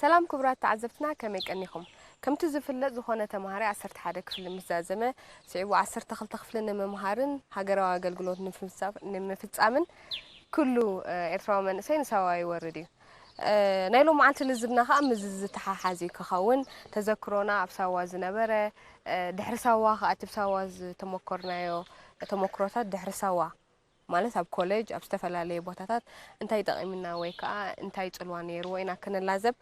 ሰላም ክቡራት ተዓዘብትና፣ ከመይ ቀኒኹም? ከምቲ ዝፍለጥ፣ ዝኾነ ተማሃራይ ዓሰርተ ሓደ ክፍሊ ምስ ዛዘመ፣ ስዒቡ ዓሰርተ ክልተ ክፍሊ ንምምሃርን ሃገራዊ ኣገልግሎት ንምፍጻ-፣ ንምፍጻምን ኩሉ፣ እ፣ ኤርትራዊ መንእሰይ ንሳዋ ይወርድ እዩ። እ፣ ናይ ሎመዓልቲ ልዝብና ኸኣ ምስዚ ዝተሓሓዝ እዩ ክኸውን። ተዘክሮና ኣብ ሳዋ ዝነበረ፣ እ፣ ድሕሪ ሳዋ ኸኣ እቲ ብሳዋ ዝተመኮርናዮ ተመክሮታት ድሕሪ ሳዋ ማለት ኣብ ኮሌጅ፣ ኣብ ዝተፈላለየ ቦታታት እንታይ ጠቒሙና ወይ ከኣ እንታይ ጽልዋ ነይርዎ ኢና ክንላዘብ፣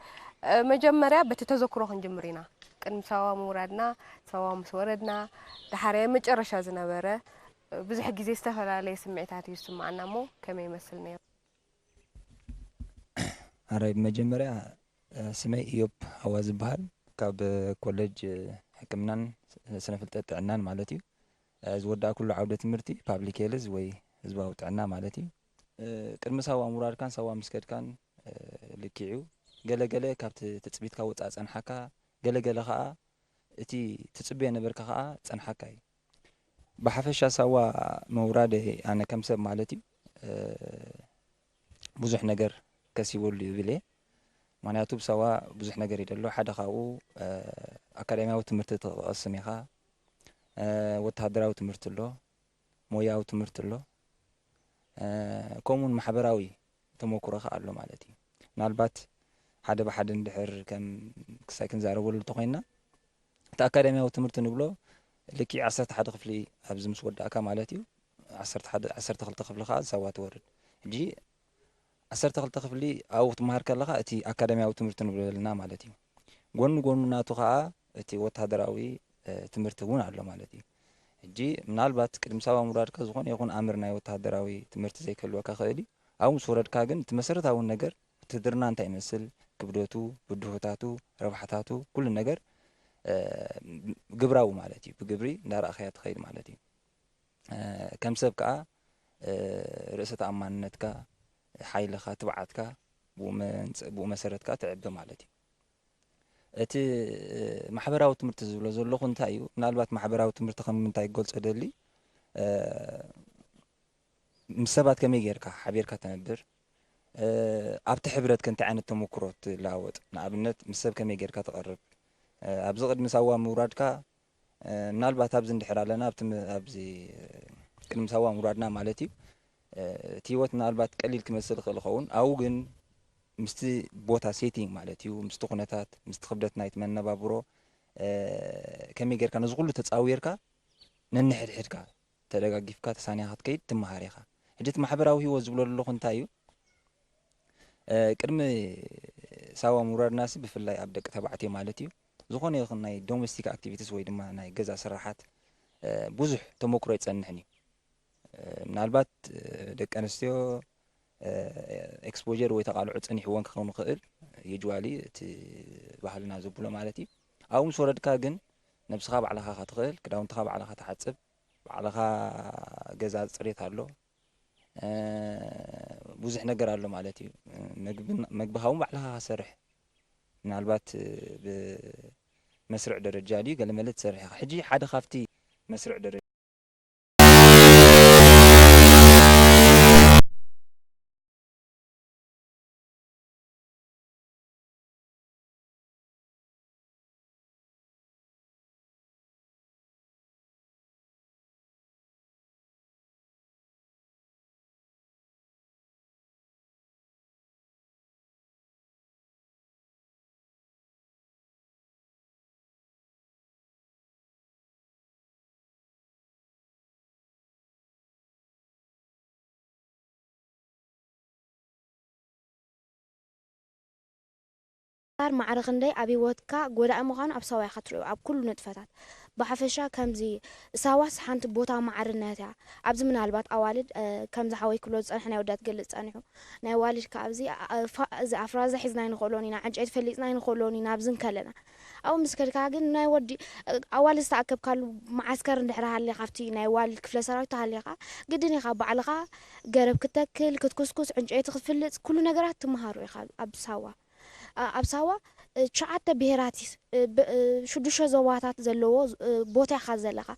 እ፣ መጀመርያ በቲ ተዘክሮ ክንጅምር ኢና። ቅድሚ ሳዋ ምውራድና፣ ሳዋ ምስ ወረድና፣ ደሓር መጨረሻ ዝነበረ፣ እ፣ ብዙሕ ግዜ ዝተፈላለየ ስምዒታት እዩ ዝስምዓና እሞ ከመይ ይመስል ነይሩ? ኣራይ፣ ብመጀመርያ፣ እ፣ ስመይ ኢዮብ ሃዋ ዝበሃል፣ ካብ፣ እ፣ ኮሌጅ፣ እ፣ ሕክምናን ስነ ፍልጠት ጥዕናን ማለት እዩ። እ፣ ዝወዳእኩሉ ዓውደ ትምህርቲ ፓብሊክ ሄልዝ ወይ ህዝባዊ ጥዕና ማለት እዩ። እ፣ ቅድሚ ሳዋ ምውራድካን ሳዋ ምስ ከድካን፣ እ፣ ልክዕ እዩ። ገለ ገለ ካብቲ ትጽቢትካ ወጻእ ጸንሓካ፣ ገለ ገለ ከኣ እቲ ትጽበዮ ነበርካ ከኣ ጸንሓካ እዩ። ብሓፈሻ ሳዋ ምውራደይ ኣነ ከም ሰብ ማለት እዩ፣ እ፣ ብዙሕ ነገር ከሲበሉ ይብል እየ። ምኽንያቱ ብሳዋ ብዙሕ ነገር እዩ ደሎ። ሓደ ካብኡ፣ እ፣ ኣካዳሚያዊ ትምህርቲ ትቐስም ኢኻ፣ እ፣ ወተሃደራዊ ትምህርቲ ኣሎ፣ ሞያዊ ትምህርቲ ኣሎ፣ እ፣ ከምኡውን ማሕበራዊ ተመኩሮ ከኣ ኣሎ ማለት እዩ። ምናልባት ሓደ ብሓደ እንድሕር ከም ክሳይ ክንዛረበሉ እንተኾይንና፣ እቲ ኣካዳሚያዊ ትምህርቲ ንብሎ ልክዕ ዓሰርተ ሓደ ክፍሊ ኣብዚ ምስ ወዳእካ ማለት እዩ። ዓሰርተ ሓደ፣ ዓሰርተ ክልተ ክፍሊ ከኣ ሳዋ ትወርድ። ሕጂ ዓሰርተ ክልተ ክፍሊ ኣብኡ ክትመሃር ከለኻ እቲ ኣካዳሚያዊ ትምህርቲ ንብሎ ዘለና ማለት እዩ። ጎኒ ጎኑ ናቱ ከኣ እቲ ወተሃደራዊ፣ እ፣ ትምህርቲ እውን ኣሎ ማለት እዩ። ሕጂ ምናልባት ቅድሚ ሳዋ ምውራድካ ዝኾነ ይኹን ኣምር ናይ ወተሃደራዊ ትምህርቲ ዘይክህልወካ ክእል እዩ። ኣብኡ ምስ ወረድካ ግን እቲ መሰረታዊ ነገር ውትህድርና እንታይ ይመስል፣ ክብደቱ፣ ብድሆታቱ፣ ረብሓታቱ፣ ኩሉ ነገር፣ እ፣ ግብራዊ ማለት እዩ። ብግብሪ እንዳረኣኻያ ትኸይድ ማለት እዩ። እ፣ ከም ሰብ ከኣ፣ እ፣ ርእሰ ተኣማንነትካ፣ ሓይልኻ፣ ትብዓትካ ብኡ መንጽ-፣ ብኡ መሰረት ከኣ ትዕቢ ማለት እዩ። እቲ፣ እ፣ ማሕበራዊ ትምህርቲ ዝብሎ ዘለኹ እንታይ እዩ? ምናልባት ማሕበራዊ ትምህርቲ ከም ምንታይ ክገልጾ ደሊ፣ እ፣ ምስ ሰባት ከመይ ጌርካ ሓቢርካ ትነብር፣ እ፣ ኣብቲ ሕብረት ከ እንታይ ዓይነት ተመኩሮ ትለዋወጥ? ንኣብነት ምስ ሰብ ከመይ ጌርካ ትቐርብ? እ፣ ኣብዚ ቅድሚ ሳዋ ምውራድካ፣ እ፣ ምናልባት ኣብዚ እንድሕር ኣለና፣ ኣብቲ ም-፣ ኣብዚ፣ እ፣ ቅድሚ ሳዋ ምውራድና ማለት እዩ፣ እ፣ እቲ ህይወት ምናልባት ቀሊል ክመስል ይኽእል ይኸውን። ኣብኡ ግን ምስቲ ቦታ ሴቲንግ ማለት እዩ፣ ምስቲ ኩነታት፣ ምስቲ ክብደት ናይቲ መነባብሮ፣ እ፣ ከመይ ጌርካ ነዚ ኩሉ ተጻዊርካ ነንሕድሕድካ ተደጋጊፍካ ተሳኒኻ ክትከይድ ትመሃር ኢኻ። ሕጂ እቲ ማሕበራዊ ህይወት ዝብሎ ዘለኹ እንታይ እዩ? እ፣ ቅድሚ ሳዋ ምውራድናሲ ብፍላይ ኣብ ደቂ ተባዕትዮ ማለት እዩ፣ ዝኾነ ይኹን ናይ ዶሜስቲክ ኣክቲቪቲስ ወይ ድማ ናይ ገዛ ስራሓት፣ እ፣ ብዙሕ ተመክሮ ኣይጸንሕን እዩ። እ፣ ምናልባት፣ እ፣ ደቂ ኣንስትዮ፣ እ፣ ኤክስፖዠር ወይ ተቓልዖ ጸኒሕወን ክኸውን ይኽእል፣ ዩጅዋሊ እቲ ባህልና ዘብሎ ማለት እዩ። ኣብኡ ምስ ወረድካ ግን ነብስኻ ባዕልኻ ኢኻ ትኽእል፣ ክዳውንትኻ ባዕልኻ ትሓጽብ፣ ባዕልኻ ገዛ ጽሬት ኣሎ፣ እ፣ ብዙሕ ነገር ኣሎ ማለት እዩ። መግብን-፣ መግብኻ እውን ባዕልኻ ክትሰርሕ፣ ምናልባት ብመስርዕ ደረጃ ድዩ ገለመለ ትሰርሕ ኢኻ። ሕጂ ሓደ ካብቲ መስርዕ ደረጃ ዳር ማዕረ ክንደይ ኣብ ህይወትካ ጎዳኢ ምዃኑ ኣብ ሳዋ ኢኻ ትርእዮ፣ ኣብ ኩሉ ንጥፈታት። ብሓፈሻ ከምዚ ሳዋስ ሓንቲ ቦታ ማዕርነት እያ። ኣብዚ ምናልባት ኣዋልድ፣ እ፣ ከምዚ ሓወይ ክብሎ ዝጸንሐ ናይ ወዳት ክገልጽ ጸኒሑ፣ ናይ ኣዋልድ ከኣ ኣብዚ፣ እ፣ ፋ-፣ እዚ ኣፍራዛ ሒዝና ኣይንኽእሎን ኢና፣ ዕንጨይቲ ፈሊጽና ኣይንኽእሎን ኢና ኣብዚ እንከለና። ኣብኡ ምስ ከድካ ግን ናይ ወዲ፣ እ፣ ኣዋልድ ዝተኣከብካሉ መዓስከር እንድሕር ሃልዩ፣ ካብቲ ናይ ኣዋልድ ክፍለ ሰራዊት ተሃሊኻ፣ ግድን ኢኻ ባዕልኻ ገረብ ክትተክል፣ ክትኩስኩስ፣ ዕንጨይቲ ክትፍልጽ፣ ኩሉ ነገራት ትመሃሮ ኢኻ ኣብ ሳዋ። ኣ-፣ ኣብ ሳዋ፣ እ፣ ትሽዓተ ብሄራት፣ እ፣ ብ-፣ እ፣ ሽዱሽተ ዞባታት ዘለዎ፣ እ፣ ቦታ ኢኻ ዘለኻ።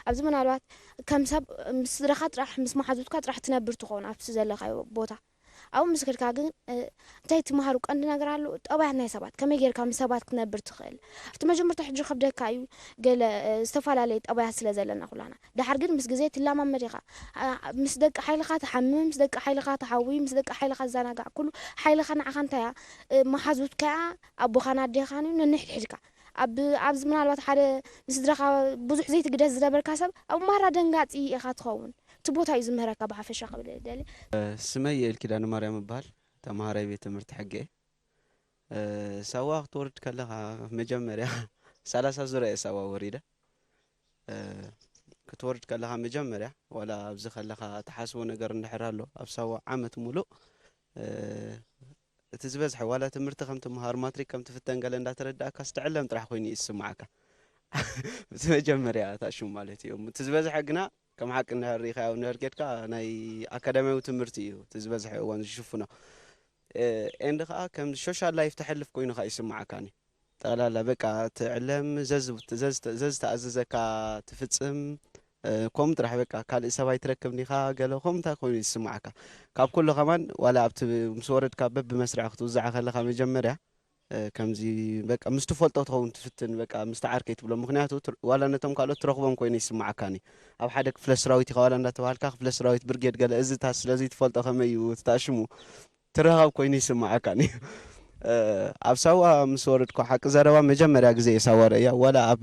ኣብዚ ምናልባት ከም ሰብ ምስ ስድራኻ ጥራሕ፣ ምስ መሓዙትካ ጥራሕ ትነብር ትኸውን ኣብቲ ዘለኻዮ ቦታ። ኣብኡ ምስ ከድካ ግን እንታይ ትምሃሩ ቀንዲ ነገር ኣሎ፣ ጠባያት ናይ ሰባት፣ ከመይ ጌርካ ምስ ሰባት ክትነብር ትኽእል። ኣብቲ መጀመርታ ሕጂ ከብደካ እዩ፣ ገለ ዝተፈላለየ ጠባያት ስለ ዘለና ኩላና። ደሓር ግን ምስ ግዜ ትላማመድ ኢኻ። ምስ ደቂ ሓይልኻ ትሓምም፣ ምስ ደቂ ሓይልኻ ትሓዊ፣ ምስ ደቂ ሓይልኻ ትዘናጋዕ፣ ኩሉ ሓይልኻ ንዓኻ እንታይ እያ፣ መሓዙትካ እያ፣ ኣቦኻን ኣዴኻን እዩ ነንሕድሕድካ። ኣብ ኣብዚ ምናልባት ሓደ ንስድራኻ ብዙሕ ዘይትግደስ ዝነበርካ ሰብ ኣብ ማራ ደንጋጺ ኢኻ ትኸውን። እቲ ቦታ እዩ ዝምህረካ ብሓፈሻ ክብል ደሊ። ስመይ የኤል ኪዳነ ማርያም እበሃል። ተምሃራይ ቤት ትምህርቲ ሕገ እየ። ሳዋ ክትወርድ ከለኻ መጀመርያ ሰላሳ ዙርያ እየ ሳዋ ወሪደ። ክትወርድ ከለኻ መጀመርያ ዋላ ኣብዚ ከለኻ ትሓስቦ ነገር እንድሕር ኣሎ ኣብ ሳዋ ዓመት ሙሉእ እቲ ዝበዝሐ ዋላ ትምህርቲ ከም ትምሃር ማትሪክ ከም ትፍተን ገለ እንዳተረዳእካ ስትዕለም ጥራሕ ኮይኑ እዩ ዝስማዓካ። እቲ መጀመርያ እታ ሽሙ ማለት እዩ። እቲ ዝበዝሐ ግና ከም ሓቂ እንድሕር ርኢኻዮ እንድሕር ጌድካ ናይ ኣካዳሚያዊ ትምህርቲ እዩ እቲ ዝበዝሐ እዋን ዝሽፍኖ። ኤንድ ከዓ ከም ሶሻል ላይፍ ተሕልፍ ኮይኑ ከዓ ይስማዓካኒ። ጠቕላላ በቃ ትዕለም፣ ዘዝ- ዘዝ- ዘዝተኣዘዘካ ትፍጽም፣ ከምኡ ጥራሕ በቃ ካልእ ሰብ ኣይትረክብን ኢኻ ገለ ከምኡ እንታይ ኮይኑ ይስምዓካ። ካብ ኩሉ ከማን ዋላ ኣብቲ ምስ ወረድካ በብመስርዕ ክትውዛዕ ከለኻ መጀመርያ ከምዚ በቃ ምስ ትፈልጦ ትኸውን ትፍትን በቃ ምስ ተዓርከይ ትብሎ ምክንያቱ ዋላ ነቶም ካልኦት ትረኽቦም ኮይኑ ይስምዓካኒ። ኣብ ሓደ ክፍለ ስራዊት ኢኻ ዋላ እንዳተባሃልካ ክፍለ ስራዊት ብርጌድ ገለ እዝታት ስለዚ ትፈልጦ ከመይ እዩ ትታሽሙ ትረኻብ ኮይኑ ይስምዓካኒ። ኣብ ሳዋ ምስ ወረድኩ ሓቂ ዘረባ መጀመርያ ግዜ እየ ሳዋ ርእያ ዋላ ኣብ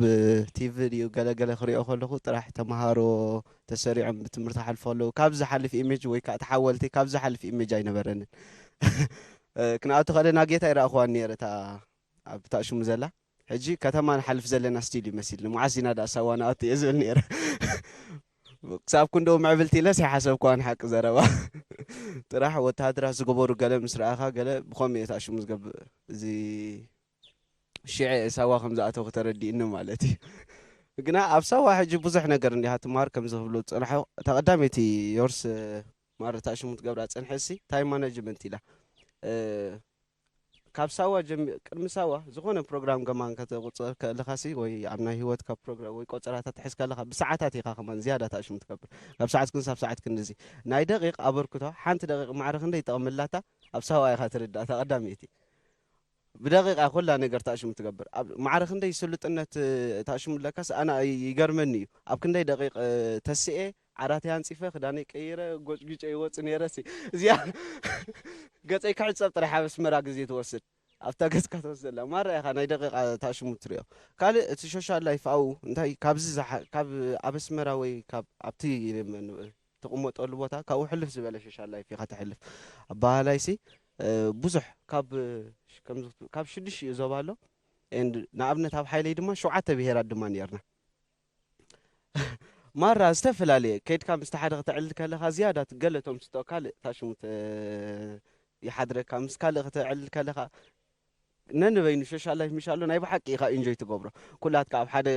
ቲቪ ድዩ ገለገለ ክሪኦ ከለኹ ጥራሕ ተምሃሮ ተሰሪዖም ብትምህርቲ ሓልፎ ኣለዉ ካብ ዝሓልፍ ኢሜጅ ወይ ከዓ ተሓወልቲ ካብ ዝሓልፍ ኢሜጅ ኣይነበረንን። ክንኣቱ ከለና ጌታ ይረእኽዋን ነረ እታ ኣብ ታእሽሙ ዘላ ሕጂ ከተማ ንሓልፍ ዘለና ስቲል ይመሲል ንመዓስ ኢና ዳ ሳዋ ንኣቱ እየ ዝብል ነረ። ክሳብ ክንደኡ ምዕብልቲ ኢለስ ኣይሓሰብኳን ሓቂ ዘረባ። ጥራሕ ወተሃደራት ዝገበሩ ገለ ምስ ረኣኻ ገለ ብኸምኡ እየ ታሽሙ ዝገብእ እዚ ሽዐ ሳዋ ከም ዝኣተው ከተረዲእኒ ማለት እዩ። ግና ኣብ ሳዋ ሕጂ ብዙሕ ነገር እንዲኻ ትምሃር ከም ዝኽብሉ ዝፅንሐ ተቐዳመይቲ ዮርስ ማረ ታሽሙ ትገብራ ፅንሐ ሲ ታይም ማናጅመንት ኢላ ካብ ሳዋ ጀሚ ቅድሚ ሳዋ ዝኾነ ፕሮግራም ገማን ከተቁፅር ከለኻሲ ወይ ኣብ ናይ ህይወትካ ፕሮግራም ወይ ቆፀራታት ትሕዝ ከለኻ ብሰዓታት ኢኻ ከማን ዝያዳ ታሽሙ ትገብር ካብ ሰዓት ክንሳብ ሰዓት ክንድዚ ናይ ደቂቕ ኣበርክቶ ሓንቲ ደቂቕ ማዕረ ክንደይ ይጠቕምላታ ኣብ ሳዋ ኢኻ ትርዳእ ተቐዳመይቲ ብደቂቃ ኩላ ነገር ታሽሙ ትገብር ኣብ ማዕረ ክንደይ ስሉጥነት ታሽሙ ለካስ ኣነ ይገርመኒ እዩ ኣብ ክንደይ ደቂቕ ተስኤ ዓራተይ ኣንጺፈ ክዳነይ ቀይረ ጎጭ ግጨ ይወጽእ ነይረ ሲ እዚኣ ገጸይ ክሕጸብ ጥራሕ ኣብ ኣስመራ ግዜ ትወስድ ኣብታ ገጽካ ትወስድ ዘላ ማራ ኢኻ ናይ ደቂቃ ታሽሙ ትሪኦ ካልእ እቲ ሶሻል ላይፍ ኣብኡ እንታይ ካብዚ ካብ ኣብ ኣስመራ ወይ ካብ ኣብቲ ትቕመጠሉ ቦታ ካብኡ ሕልፍ ዝበለ ሶሻል ላይፍ ኢኻ ተሕልፍ ኣባሃላይ ሲ ብዙሕ ካብ ካብ ሽዱሽተ እዩ ዞባ ኣሎ ንኣብነት ኣብ ሓይለይ ድማ ሸውዓተ ብሄራት ድማ ነርና ማራ ዝተፈላለየ ከይድካ ምስቲ ሓደ ከተዕልል ከለኻ ዝያዳ ገለቶም ስቶ ካልእ ታሽሙት ይሓድረካ ምስ ካልእ ከተዕልል ከለኻ ነንበይኑ ሶሻል ላይፍ ምሽ ኣሎ ናይ ብሓቂ ኢኻ ኢንጆይ ትገብሮ ኩላትካ ኣብ ሓደ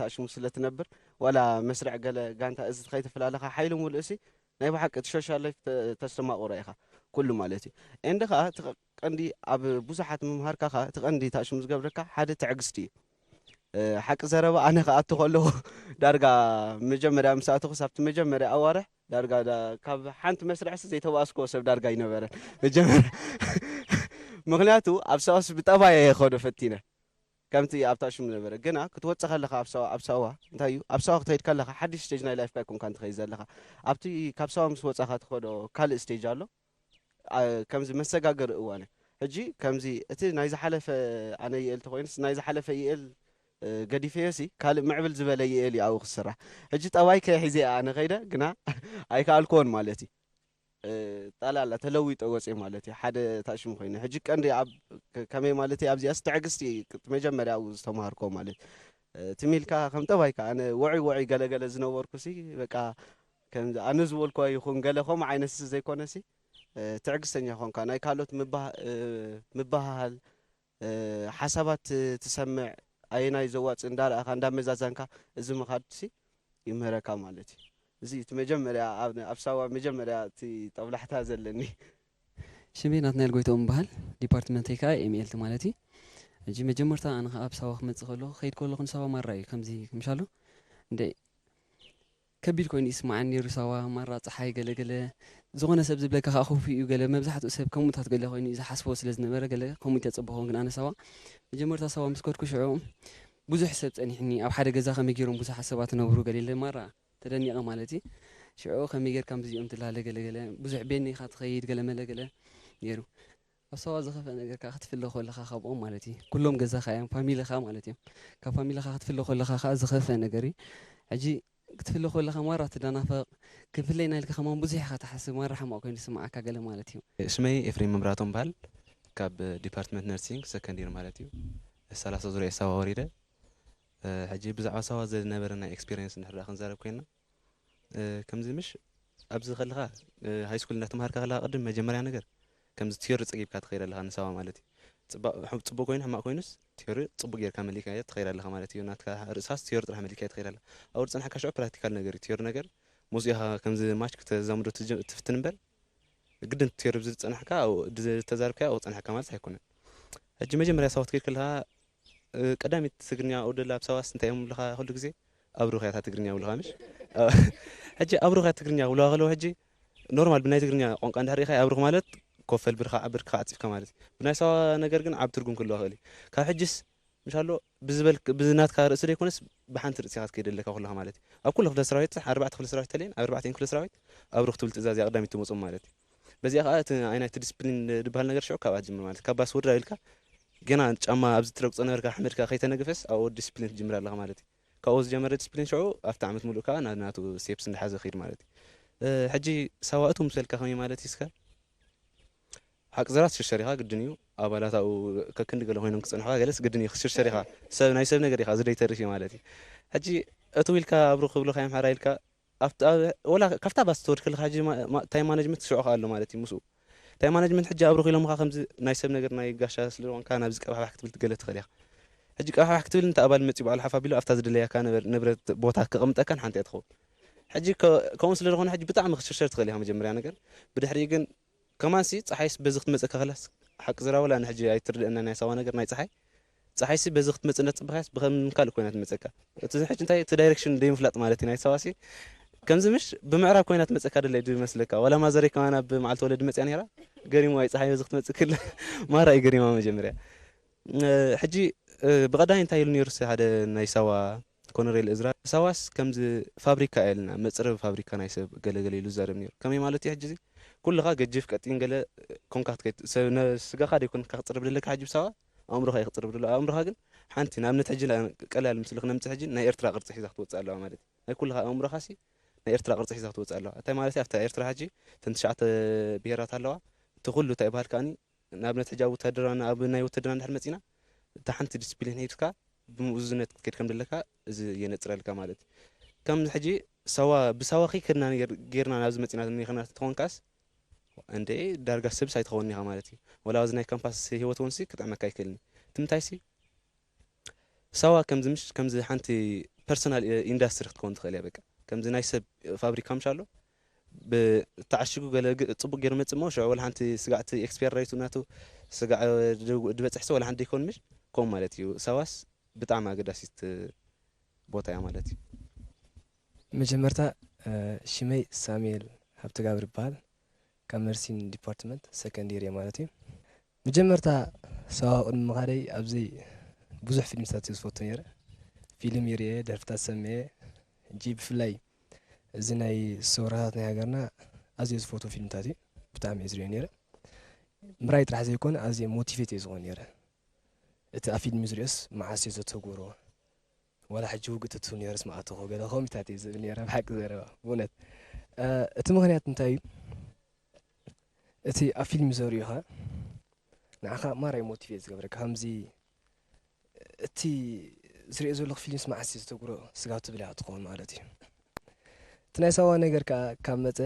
ታሽሙ ስለ ትነብር ዋላ መስርዕ ገለ ጋንታ እዚ ከይተፈላለኻ ሓይሊ ሙሉእ ሲ ናይ ብሓቂ እቲ ሶሻል ላይፍ ተስተማቕሮ ኢኻ ኩሉ ማለት እዩ ኤንድ ከዓ ቀንዲ ኣብ ብዙሓት ምምሃርካ ከዓ እቲ ቀንዲ ታሽሙ ዝገብረካ ሓደ ትዕግስቲ እዩ ሓቂ ዘረባ ኣነ ክኣቱ ከለኹ ዳርጋ መጀመርያ ምስ ኣተኹስ ኣብቲ መጀመርያ ኣዋርሕ ዳርጋ ካብ ሓንቲ መስርዕሲ ዘይተባእስክዎ ሰብ ዳርጋ ኣይነበረን መጀመርያ ምክንያቱ ኣብ ሰዋስ ብጠባየ የኸዶ ፈቲነ ከምቲ ኣብታ ሽም ነበረ ግና ክትወፅእ ከለካ ኣብ ሰዋ ኣብ ሰዋ እንታይ እዩ ኣብ ሰዋ ክትኸይድ ከለካ ሓድሽ ስቴጅ ናይ ላይፍካ ይኮንካ እንትኸይድ ዘለካ ኣብቲ ካብ ሰዋ ምስ ወፃካ ትኸዶ ካልእ ስቴጅ ኣሎ ከምዚ መሰጋገሪ እዋነ ሕጂ ከምዚ እቲ ናይ ዝሓለፈ ኣነ ይእል ተኮይንስ ናይ ዝሓለፈ ይእል ገዲፈዮ ሲ ካልእ ምዕብል ዝበለ ይእል እዩ ኣብኡ ክስራሕ ሕጂ ጠባይ ከ ሒዘ ኣነ ከይደ ግና ኣይከኣልክዎን ማለት እዩ ጠላላ ተለዊጠ ወፅየ ማለት እዩ ሓደ ታሽሙ ኮይነ ሕጂ ቀንዲ ኣብ ከመይ ማለት እዩ ኣብዚኣስ ትዕግስቲ መጀመርያ ኣብኡ ዝተምሃርኮ ማለት ትሚልካ ከም ጠባይካ ኣነ ውዑይ ውዑይ ገለገለ ዝነበርኩ ሲ በቃ ኣነ ዝበልኮ ይኹን ገለ ከምኡ ዓይነት ዘይኮነ ሲ ትዕግስተኛ ኮንካ ናይ ካልኦት ምባሃል ሓሳባት ትሰምዕ ኣየናይ ዘዋፅእ እንዳረኣኻ እንዳመዛዛንካ እዚ ምኻድ ሲ ይምህረካ ማለት እዩ እዚ እቲ መጀመርያ ኣብ ሳዋ መጀመርያ እቲ ጠብላሕታ ዘለኒ ሽሜ ናትናኤል ጎይትኦም ይበሃል ዲፓርትመንተይ ከዓ ኤምኤልቲ ማለት እዩ ሕጂ መጀመርታ ኣነ ከዓ ኣብ ሳዋ ክመፅእ ከለኹ ከይድ ከለኹ ንሳዋ ማራ እዩ ከምዚ ምሻሉ እንደ ከቢድ ኮይኑ ይስማዓኒ ነይሩ ሳዋ ማራ ፀሓይ ገለገለ ዝኾነ ሰብ ዝብለካ ከዓ ክፉእ እዩ፣ ገለ መብዛሕትኡ ሰብ ከምኡታት ገለ ኮይኑ እዩ ዝሓስቦ ስለ ዝነበረ፣ ገለ ከምኡ ተጸበኹ። ግን ኣነ ሳዋ መጀመርታ ሳዋ ምስ ከድኩ ሽዑ ብዙሕ ሰብ ጸኒሕኒ፣ ኣብ ሓደ ገዛ ከመይ ገይሮም ብዙሓት ሰባት ነብሩ ገለ ኢለ ማራ ተደኒቐ ማለት እዩ። ሽዑ ከመይ ጌርካ ምስዚኦም ትላለ ገለ ገለ ብዙሕ ቤኒ ኢኻ ትኸይድ ገለ መለ ገለ ነይሩ። ኣብ ሳዋ ዝኸፍአ ነገር ከዓ ክትፍለ ከለኻ ካብኦም ማለት እዩ። ኩሎም ገዛኻ እዮም፣ ፋሚሊኻ ማለት እዮም። ካብ ፋሚሊኻ ክትፍለ ከለኻ ከዓ ዝኸፍአ ነገር እዩ። ሕጂ ክትፍለ ከለኻ ማራ ትደናፈቕ፣ ክፍለይና ኢልካ ከማን ብዙሕ ኢኻ ትሓስብ፣ ማራ ሕማቕ ኮይኑ ዝስምዓካ ገለ ማለት እዩ። ሽመይ ኤፍሬም መብራቶም በሃል፣ ካብ ዲፓርትመንት ነርሲንግ ሰከንድ ይር ማለት እዩ። ሰላሳ ዙርያ ሳዋ ወሪደ። እ፣ ሕጂ ብዛዕባ ሳዋ ዝነበረና ኤክስፒሪየንስ እንድሕር ደኣ ክንዛረብ ኮይና፣ እ፣ ከምዚ ምሽ ኣብዚ ከለኻ፣ እ፣ ሃይ ስኩል እንዳተምሃርካ ከለኻ ቅድም መጀመርያ ነገር ከምዚ ቲዮሪ ጸጊብካ ትኸይድ ኣለኻ ንሳዋ ማለት እዩ። ጽባ-፣ ሕ-፣ ጽቡቕ ኮይኑ ሕማቕ ኮይኑስ ቲዮሪ ጽቡቕ ጌርካ መሊእካዮ ትኸይድ ኣለኻ ማለት እዩ። ናትካ ርእሳስ ቲዮሪ ጥራሕ መሊእካዮ ትኸይድ ኣለኻ። ኣብኡ ዝጸናሕካ ሽዑ ፕራክቲካል ነገር እዩ። ቲዮሪ ነገር ምስኡ ኢኻ ከምዚ ማች ክተዛምዶ ትጀ-፣ ትፍትን እምበር፣ ግድን ቲዮሪ ብዝጸናሕካ ኣብኡ፣ ድ-፣ ተዛርብካዮ ኣብኡ ጸናሕካ ማለት ኣይኮነን። ሕጂ መጀመርያ ሳዋ ትከይድ ከለኻ፣ እ፣ ቀዳሚት ትግርኛ ኣውደላ ኣብ ሳዋስ እንታይ እዮም ዝብሉኻ ኩሉ ግዜ? ኣብሩኽ እያ እታ ትግርኛ ይብሉኻ ምሽ? እ፣ ሕጂ ኣብሩኽ እያ ትግርኛ ክብሉኻ ከለዉ ሕጂ ኖርማል ብናይ ትግርኛ ቋንቋ እንድሕር ርኢኻ ኣብሩኽ ማለት ኮፍ በል ብርኻ ዓብርካ ዓጺፍካ ማለት እዩ። ብናይ ሳዋ ነገር ግን ዓቢ ትርጉም ክህልዋ ይኽእል እዩ። ካብ ሕጂስ ምሽ ኣሎ ብዝበልክ-፣ ብናትካ ርእሲ ዘይኮነስ ብሓንቲ ርእሲ ኢኻ ትከይድ ኣለካ ኩልኻ ማለት እዩ። ኣብ ኩሉ ክፍለ ሰራዊት ኣርባዕተ ክፍለ ሰራዊት ተለየን፣ ኣብ ኣርባዕቲኤን ክፍለ ሰራዊት ኣብሩኽ ትብል ትእዛዝ እያ ቀዳሚት ትመጾም ማለት እዩ። በዚኣ ከኣ እቲ ኣይ ናይቲ ዲስፕሊን ዝበሃል ነገር ሽዑ ካብኣ ትጅምር ማለት እዩ። ካብ ባስ ውርድ ኢልካ ገና ጫማ ኣብዚ ትረግጾ ነበርካ ሓመድካ ከይተነግፈስ ኣብኡ ዲስፕሊን ትጅምር ኣለኻ ማለት እዩ። ካብኡ ዝጀመረ ዲስፕሊን ሽዑ ኣብቲ ዓመት ሙሉእ ከኣ ናብ ናቱ ስቴፕስ እንዳሓዘ ክይድ ማለት እዩ። እ፣ ሕጂ ሳዋ እቱ ምሰልካ ከመይ ማለት እዩ እስከ? ሓቂ ዘራት ሽርሸር ኢኻ ግድን እዩ። ኣባላት ኣብኡ ከክንዲ ገለ ኮይኖም ክጸንሑኻ ገለስ ግድን እዩ ክትሽርሸር ኢኻ። ሰብ ናይ ሰብ ነገር ኢኻ እዚ ደይተርፍ እዩ ማለት እዩ። ሕጂ እቱ ኢልካ ኣብሩ ክብሉኻ እዮም ሓራ ኢልካ ኣብቲ፣ ኣብ፣ ወላ ካብታ ባስ ትወርድ ከለኻ ሕጂ ማ-፣ ማ-፣ ታይም ማኔጅመንት ሽዑ ከኣ ኣሎ ማለት እዩ ምስኡ። ታይም ማኔጅመንት ሕጂ ኣብሩኽ ኢሎምኻ ከምዚ ናይ ሰብ ነገር ናይ ጋሻ ስለ ዝኾንካ ናብዚ ቀባሕባሕ ክትብል ትገለ ትኽእል ኢኻ። ሕጂ ቀባሕባሕ ክትብል እንተ ኣባል መጺኡ በዓል ሓፍ ኣቢሉ ኣብታ ዝደለያካ ነበ-፣ ንብረት ቦታ ከቐምጠካን ሓንቲ እያ ትኸውን። ሕጂ ከ-፣ ከምኡ ስለ ዝኾነ ሕጂ ብጣዕሚ ክትሽርሸር ትኽእል ኢኻ መጀመርያ ነገር። ብድሕሪኡ ግን ከማንሲ ጸሓይስ በዚ ክትመጸካ ከላስ ሓቂ ዝራወላ ንሕጂ ኣይትርድአና ናይ ሳዋ ነገር ናይ ጸሓይ። ጸሓይሲ በዚ ክትመጽእ እንዳተጸበኻያስ ብኸም ካልእ ኮይና ትመጸካ። እቲ ሕጂ እንታይ እቲ ዳይሬክሽን ደይምፍላጥ ማለት እዩ ናይ ሳዋሲ። ከምዚ ምሽ ብምዕራብ ኮይና ትመጸካ ደላይ ድመስለካ። ዋላ ማዘረይ ከማን ኣብ መዓልቲ ወለዲ መጽያ ነይራ። ገሪሙ ኣይ ጸሓይ በዚ ክትመጽእ ክል ማራ እዩ ገሪማ መጀመርያ። እ፣ ሕጂ፣ እ፣ ብቐዳይ እንታይ ኢሉ ነይሩ ሲ ሓደ ናይ ሳዋ ኮነሬል እዝራ፣ ሳዋስ ከምዚ ፋብሪካ እያ ኢልና፣ መጽረቢ ፋብሪካ ናይ ሰብ ገለ ገለ ኢሉ ዝዛረብ ነይሩ። ከመይ ማለት እዩ ሕጂ እዚ? ኩልኻ ገጅፍ ቀጢን ገለ ኮንካ ክትከይድ፣ ሰብ ነ-፣ ስጋኻ ደይኮንካ ክትጽረብ ደለካ ሕጂ ብሳዋ፣ ኣእምሮኻ እዩ ክትጽረብ ደሎ። ኣእምሮኻ ግን ሓንቲ፣ ንኣብነት ሕጂ ላ-፣ ቀላል ምስሊ ክነምጽእ ሕጂ ናይ ኤርትራ ቅርጺ ሒዛ ክትወጽእ ኣለዋ ማለት እዩ። ናይ ኩልኻ ኣእምሮኻሲ ናይ ኤርትራ ቅርጺ ሒዛ ክትወጽእ ኣለዋ። እንታይ ማለት እዩ? ኣብታ ኤርትራ ሕጂ እተን ትሽዓተ ብሄራት ኣለዋ። እቲ ኩሉ እንታይ ይበሃል ከኣኒ ንኣብነት ሕጂ ኣብ ውትህድርና፣ ኣብ ናይ ውትህድርና እንድሕር መጺና፣ እታ ሓንቲ ዲስፕሊን ሒዝካ ብምእዙዝነት ክትከይድ ከም ዘለካ እዚ የነጽረልካ ማለት እዩ። ከም ሕጂ ሳዋ፣ ብሳዋ ከይከድና ጌር-፣ ጌርና ናብዚ መጺና ኒኽና ትኸውን ከኣስ፣ እንደ ዳርጋ ሰብስ ኣይትኸውን ኢኻ ማለት እዩ። ወላ ኣብዚ ናይ ካምፓስ ህይወት እውን ሲ ክጥዕመካ ኣይክእልን እዩ። እቲ ምንታይ ሲ ሳዋ ከምዚ ምሽ-፣ ከምዚ ሓንቲ ፐርሰናል ኢንዳስትሪ ክትከውን ትኽእል እያ። በቃ ከምዚ ናይ ሰብ ፋብሪካ ምሽ ኣሎ፣ ብ-፣ ተዓሺጉ ገለ ግ-፣ ጽቡቕ ገይሩ መጽእ እሞ ሽዑ ወላ ሓንቲ ስጋዕቲ ኤክስፓየር ራይቱ ናቱ ስጋዕ ድ-፣ ድበጽሕሲ ወላ ሓንቲ ደይኮን ምሽ ከምኡ ማለት እዩ። ሳዋስ ብጣዕሚ ኣገዳሲት ቦታ እያ ማለት እዩ። መጀመርታ፣ እ፣ ሽመይ ሳሙኤል ሃብተጋብር ይበሃል። ካብ ነርሲን ዲፓርትመንት ሰከንድ ይር እየ ማለት እዩ። መጀመርታ ሳዋ ቅድሚ ምኻደይ ኣብዚ ብዙሕ ፊልምታት እየ ዝፈቱ ነይረ። ፊልም ይርየ፣ ደርፍታት ሰምየ። ሕጂ ብፍላይ እዚ ናይ ሰውራታት ናይ ሃገርና ኣዝየ ዝፈቱ ፊልምታት እዩ። ብጣዕሚ እየ ዝሪኦ ነይረ። ምራይ ጥራሕ ዘይኮነ ኣዝየ ሞቲቬት እየ ዝኾን ነይረ። እቲ ኣብ ፊልም ዝሪኦስ መዓስ እየ ዘተግብሮ? ዋላ ሕጂ ውግእ ተትህሉ ነይረስ ምኣተኹ ገለ ኮሚታት እየ ዝብል ነይረ ብሓቂ ዘረባ ብእውነት። እ፣ እቲ ምኽንያት እንታይ እዩ? እቲ ኣብ ፊልም ዘርእዩኻ ንዓኻ ማራ እዩ ሞቲቬት ዝገብረካ። ከምዚ እቲ ዝሪኦ ዘለኹ ፊልምስ መዓስ እዩ ዝተግብሮ ስጋብ ትብል ኢኻ ትኸውን ማለት እዩ። እቲ ናይ ሳዋ ነገር ከኣ ካብ መጸ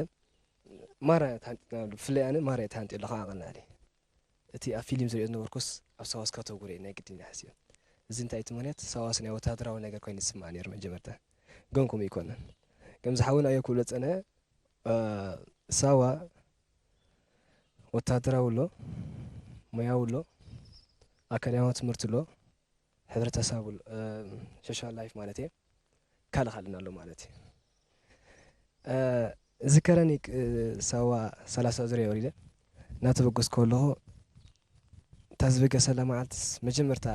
ማራ ተሃንጢጥናሉ፣ ብፍላይ ኣነ ማራ እየ ተሃንጢ ኣለኹ ዓቐልና ኣለ። እቲ ኣብ ፊልም ዝሪኦ ዝነበርኩስ ኣብ ሳዋስ ከተጉረ ናይ ግድን እየ ሓሲበ። እዚ እንታይ እቲ ምኽንያት ሳዋስ ናይ ወታደራዊ ነገር ኮይኑ ዝስማዕ ነይሩ መጀመርታ። ግን ከምኡ ኣይኮነን። ከምዚ ሓውና እዮ ክብሎ ዝጸንሐ፣ እ፣ ሳዋ ወታደራዊ ኣሎ፣ ሞያዊ ኣሎ፣ ኣካዳሚያዊ ትምህርቲ ኣሎ፣ ሕብረተሰብ ኣሎ፣ እ፣ ሶሻል ላይፍ ማለት እየ። ካልእ ካልእን ኣሎ ማለት እዩ። እ፣ ዝከረኒ ሳዋ ሰላሳ ዙርያ ወሪደ እናተበገስኩ ከለኹ፣ እታ ዝበገሰላ መዓልትስ መጀመርታ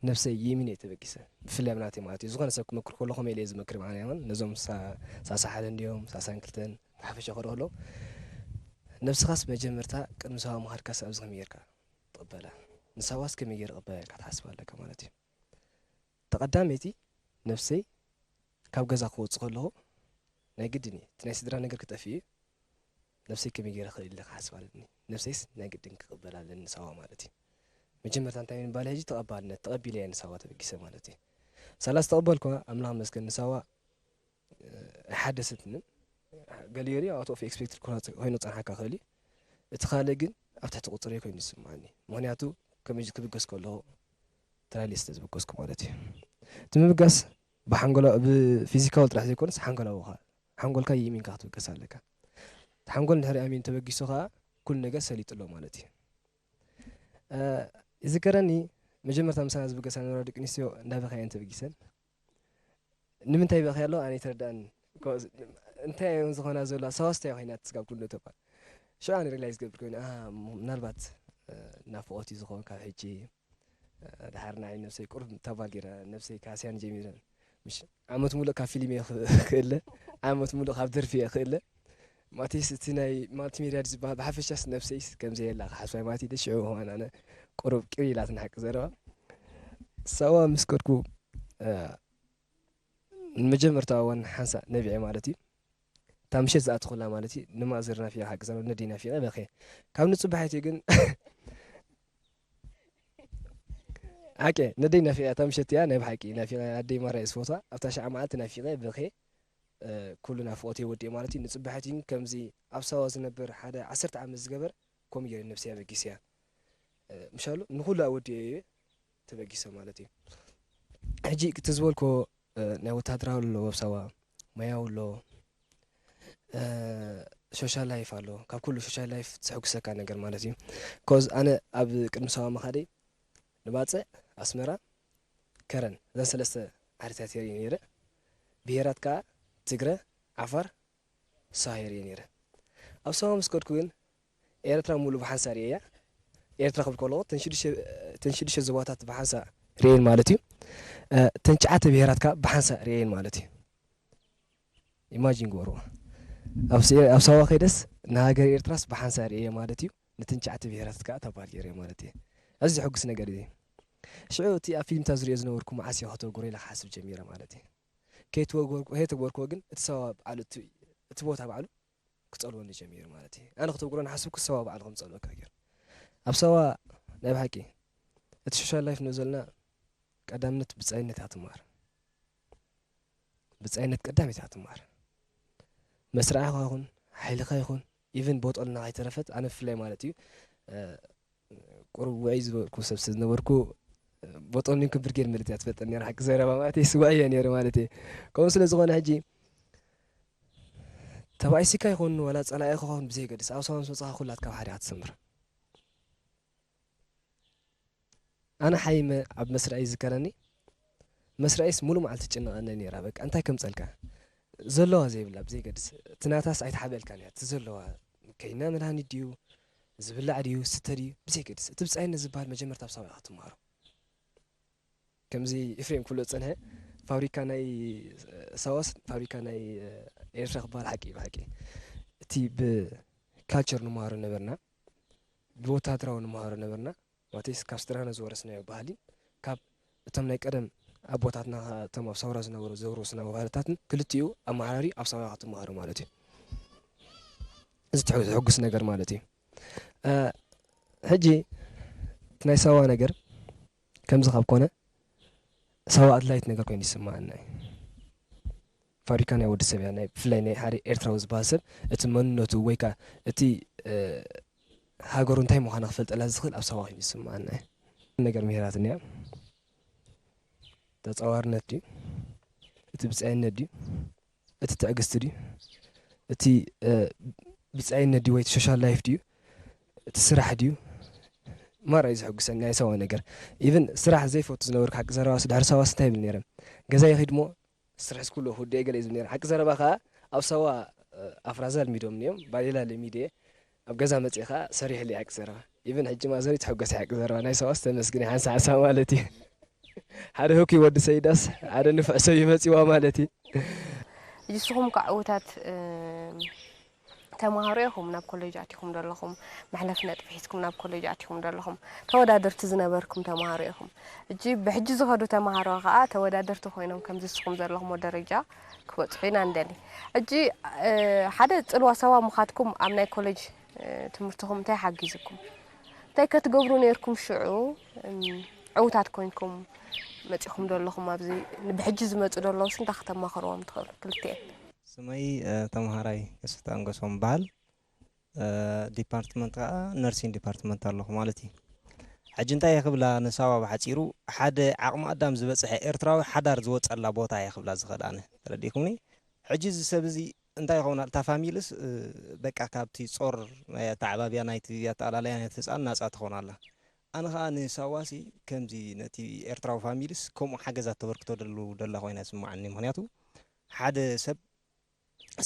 ነብሰይ የሚን እየ ተበጊሰ። ብፍላይ ኣብ ናተይ ማለት እዩ። ዝኾነ ሰብ ክመክር ከሎ ከመይ ኢለ እየ ዝመክር ማለት እዩ። ነዞም ሳሳ ሓደን ድዮም ሳሳን ክልተን ብሓፈሻ ክርኢ ከለዉ፣ ነብስኻስ መጀመርታ ቅድሚ ሳዋ ምኻድካስ ኣብዚ ከመይ ጌርካ ትቕበላ፣ ንሳዋስ ከመይ ገይረ እቕበላ ኢልካ ትሓስብ ኣለካ ማለት እዩ። ተቐዳመይቲ ነብሰይ ካብ ገዛ ክወጽእ ከለኹ ናይ ግድን እዩ እቲ ናይ ስድራ ነገር ክጠፍእ እዩ። ነብሰይ ከመይ ገይረ ክእል ኢለ ክሓስብ ኣለኒ። ነብሰይስ ናይ ግድን ክቕበል ኣለኒ ንሳዋ ማለት እዩ። መጀመርታ እንታይ ምባል ሕጂ ተቐባልነት ተቐቢለ እየ ንሳዋ ተበጊሰ ማለት እዩ። ሳላ ዝተቐበልኳ ኣምላኽ መስገን ንሳዋ ኣይሓደሰትንን። ገሊኡ ገሊኡ ኣውት ኦፍ ኤክስፔክትድ ኮይኑ ጸንሓካ ክእል እዩ። እቲ ካልእ ግን ኣብ ትሕቲ ቁጽሪ ኮይኑ ይስምዓኒ። ምኽንያቱ ከመይ ክብገስ ከለኹ ተላልየ ስለ ዝበገስኩ ማለት እዩ። እቲ ምብጋስ ብሓንጎላ ብፊዚካዊ ጥራሕ ዘይኮነስ ሓንጎላዊ ኸኣ ሓንጎልካ ይእሚንካ ክትብገስ ኣለካ። እቲ ሓንጎል እንድሕሪ ኣሚኑ ተበጊሱ ኸኣ ኩሉ ነገር ሰሊጡ ኣሎ ማለት እዩ። ይዝከረኒ መጀመርታ ምሳና ዝብገሳ ዝነበራ ደቂ ኣንስትዮ እንዳበኸየን ተበጊሰን። ንምንታይ በኺ ኣሎ ኣነ ይተረዳእኒ። እንታይ እዮም ዝኾና ዘሎ ሰዋስታይ ኮይና ትስጋብ ኩሉ ተባል ሽዑ ኣነ ሪላይዝ ገብር ኮይኑ ምናልባት ናፍቆት እዩ ዝኸውን ካብ ሕጂ ድሓር ንዓይ ነብሰይ ቁሩብ ተባል ገይረ ነብሰይ ካስያን ጀሚረ ምሽ ዓመት ሙሉእ ካብ ፊልም እየ ክእለ ዓመት ሙሉእ ካብ ደርፊ እየ ክእለ ማለትስ እቲ ናይ ማልቲሜድያ ዝበሃል ብሓፈሻስ ነብሰይስ ከምዘየላ ክሓስባይ ማለት እዩ። ሽዑ ከማን ኣነ ቁሩብ ቅር ኢላትኒ ሓቂ ዘረባ ሳዋ ምስ ከድኩ ንመጀመርታ እዋን ሓንሳእ ነቢዐ ማለት እዩ። እታ ምሸት ዝኣተኹላ ማለት እዩ። ንማእዘር ናፊቐ ሓቂ ዘረባ ነደይ ናፊቐ በኸየ። ካብ ንጽባሒት ግን ሓቂ ነደይ ናፊቐ እታ ምሸት እያ ናይ ብሓቂ ናፊቐ ኣደይ ማራ እየ ዝፈትዋ ኣብታ ሸዓ መዓልቲ ናፊቐ በኸየ። ኩሉ ናፍቆተይ ወዲኤ ማለት እዩ። ንጽባሒት ግን ከምዚ ኣብ ሳዋ ዝነበር ሓደ ዓሰርተ ዓመት ዝገበር ከምኡ ገይረ ነብሰይ ኣበጊሰያ። ምሻሉ ንኹሉ ኣወዲኤ እየ ተበጊሰ ማለት እዩ። ሕጂ እቲ ዝበልኮ ናይ ወታደራዊ ኣሎ ኣብ ሳዋ ሞያዊ ኣሎ ሶሻል ላይፍ ኣሎ። ካብ ኩሉ ሶሻል ላይፍ ዘሐጉሰካ ነገር ማለት እዩ። ኮዝ ኣነ ኣብ ቅድሚ ሳዋ ምኻደይ ንባፅዕ ኣስመራ ከረን እዘን ሰለስተ ዓድታት እየ ነይረ። ብሄራት ከዓ ትግረ ዓፋር ሳሄር እየ ነይረ። ኣብ ሳዋ ምስ ከድኩ ግን ኤርትራ ሙሉ ብሓንሳእ ርእየያ። ኤርትራ ክብል ከለኹ እተን ሽዱሽተ ዞባታት ብሓንሳእ ርእየን ማለት እዩ። እተን ትሽዓተ ብሄራት ከዓ ብሓንሳእ ርእየን ማለት እዩ። ኢማጂን ግበርዎ። ኣብ ሳዋ ከይደስ ንሃገር ኤርትራስ ብሓንሳእ ርእየ ማለት እዩ። ነተን ትሽዓተ ብሄራት ከዓ ተባል ገይረ ማለት እዩ። ኣዝዩ ዘሐጉስ ነገር እዩ። ሽዑ እቲ ኣብ ፊልምታት ዝሪኦ ዝነበርኩ መዓስ እየ ከተግብሮ ኢለ ክሓስብ ጀሚረ ማለት እዩ። ከይተግበርኩዎ ግን እቲ ሳዋ ባዕሉ እቲ ቦታ ባዕሉ ክጸልወኒ ጀሚሩ ማለት እዩ። ኣነ ክተግብሮ እናሓሰብኩ ሳዋ ባዕሉ ከም ዝጸልወካ ገይሩ። ኣብ ሳዋ ናይ ብሓቂ እቲ ሶሻል ላይፍ ንብል ዘለና ቀዳምነት ብጻይነት እያ ትምሃር። ብጻይነት ቀዳሚት እያ ትምሃር። መስርዓኻ ይኹን ሓይልኻ ይኹን ኢቭን ቦጦልና ከይተረፈት ኣነ ብፍላይ ማለት እዩ ቁሩብ ውዕይ ዝበልኩ ሰብ ስለ ዝነበርኩ ቦጦልኒን ክብር ጌር ምልት እያ ትፈልጠኒ ነራ ሓቂ ዘረባ ማለት እዩ ስዋይ እየ ነይረ ማለት እዩ ከምኡ ስለ ዝኾነ ሕጂ ተባኢስካ ይኹን ወላ ጸላኢኻ ይኹን ብዘይገድስ ኣብ ሰማም ስመጽኻ ኩላት ካብ ሓደ እያ ትሰምር ኣነ ሓይመ ኣብ መስርዐይ ዝከረኒ መስርዐይስ ሙሉ መዓልቲ ትጭነቐኒ ነይራ በቃ እንታይ ከምጸልካ ዘለዋ ዘይብላ ብዘይገድስ እቲ ናታስ ኣይትሓበልካን እያ እቲ ዘለዋ ከይና መድሃኒት ድዩ ዝብላዕ ድዩ ዝስተ ድዩ ብዘይገድስ እቲ ብጻይነት ዝበሃል መጀመርታ ኣብ ሳዋ ኢኻ ትምሃሮ ከምዚ ኤፍሬም ክብሎ ዝጸንሐ ፋብሪካ ናይ ሳዋስ ፋብሪካ ናይ ኤርትራ ክበሃል ሓቂ እዩ ብሓቂ እቲ ብካልቸር ንመሃሮ ነበርና ብወታደራዊ ንመሃሮ ነበርና ማለትስ ካብ ስድራና ዝወረስናዮ ባህሊ ካብ እቶም ናይ ቀደም ኣቦታትና እቶም ኣብ ሳውራ ዝነበሩ ዘውረስናዮ ባህልታትን ክልቲኡ ኣመሓራሪ ኣብ ሳውራ ክትመሃሩ ማለት እዩ። እዚ ትሕ- ዘሐጉስ ነገር ማለት እዩ። እ፣ ሕጂ እቲ ናይ ሳዋ ነገር ከምዚ ካብ ኮነ ሳዋ ኣድላይት ነገር ኮይኑ ይስምዓና እዩ። ፋብሪካ ናይ ወዲ ሰብ እያ ናይ ብፍላይ ናይ ሓደ ኤርትራዊ ዝበሃል ሰብ እቲ መንነቱ ወይ ከዓ እቲ ሃገሩ እንታይ ምዃና ክፈልጠላ ዝኽእል ኣብ ሳዋ ኮይኑ ዝስምዓና እዩ ነገር ምሂራትኒ እያ ተፃዋርነት ድዩ እቲ ብፃይነት ድዩ እቲ ትዕግስቲ ድዩ እቲ ብፃይነት ድዩ ወይ እቲ ሶሻል ላይፍ ድዩ እቲ ስራሕ ድዩ ማራ እዩ ዘሐጉሰኒ ናይ ሳዋ ነገር ኢቭን ስራሕ ዘይፈቱ ዝነበርኩ ሓቂ ዘረባስ ድሕሪ ሳዋስ እንታይ ይብል ነይረ ገዛ ይኺድ ሞ ስርሕስ ኩሉ ክውድእ ገለ እዩ ዝብል ነይረ ሓቂ ዘረባ ከዓ ኣብ ሳዋ ኣፍራዛ ልሚዶም እዮም፣ ባዴላ ልሚድ እየ። ኣብ ገዛ መፅእ ከዓ ሰሪሕሉ ሓቂ ዘረባ። ኢቨን ሕጂ ማዘር ትሕጎስ ሓቂ ዘረባ። ናይ ሳዋስ ተመስግን ሓንሳ ሓንሳ ማለት እዩ። ሓደ ህኩይ ወዲ ሰይዳስ ሓደ ንፉዕ ሰብ ይመፅዋ ማለት እዩ። ሕጂ ንስኹም ከዓ ዕውታት ተምሃሮ ኢኹም፣ ናብ ኮሌጅ ኣቲኹም ዘለኹም፣ መሕለፊ ነጥቢ ሒዝኩም ናብ ኮሌጅ ኣቲኹም ዘለኹም፣ ተወዳደርቲ ዝነበርኩም ተምሃሮ ኢኹም። ሕጂ ብሕጂ ዝኸዱ ተምሃሮ ከዓ ተወዳደርቲ ኮይኖም ከምዚ ንስኹም ዘለኹምዎ ደረጃ ክበፅሑ ኢና ንደሊ። ሕጂ ሓደ ፅልዋ ሳዋ ምኻድኩም ኣብ ናይ ኮሌጅ ትምህርትኹም እንታይ ሓጊዙኩም? እንታይ ከትገብሩ ነይርኩም ሽዑ ዕውታት ኮይንኩም መፂኹም ዘለኹም ኣብዚ ብሕጂ ዝመፁ ዘለውስ እንታይ ከተማኽርዎም ትኽእሉ ክልቲኤን? ስመይ ተምሃራይ ከስተ ኣንገሶም በሃል። ዲፓርትመንት ከዓ ነርሲን ዲፓርትመንት ኣለኹ ማለት እዩ። ሕጂ እንታይ እየ ክብላ ንሳዋ ብሓፂሩ ሓደ ዓቕሚ ኣዳም ዝበፅሐ ኤርትራዊ ሓዳር ዝወፀላ ቦታ እየ ክብላ ዝኽእል ኣነ። ተረዲእኩምኒ? ሕጂ እዚ ሰብ እዚ እንታይ ይኸውን? እታ ፋሚልስ በቃ ካብቲ ጾር ናይ ኣተዓባብያ ናይቲ ኣተኣላለያ ናይቲ ህፃን ናፃ ትኸውን ኣላ። ኣነ ከዓ ንሳዋሲ ከምዚ ነቲ ኤርትራዊ ፋሚልስ ከምኡ ሓገዛት ተበርክተሉ ደላ ኮይና ይስምዓኒ። ምክንያቱ ሓደ ሰብ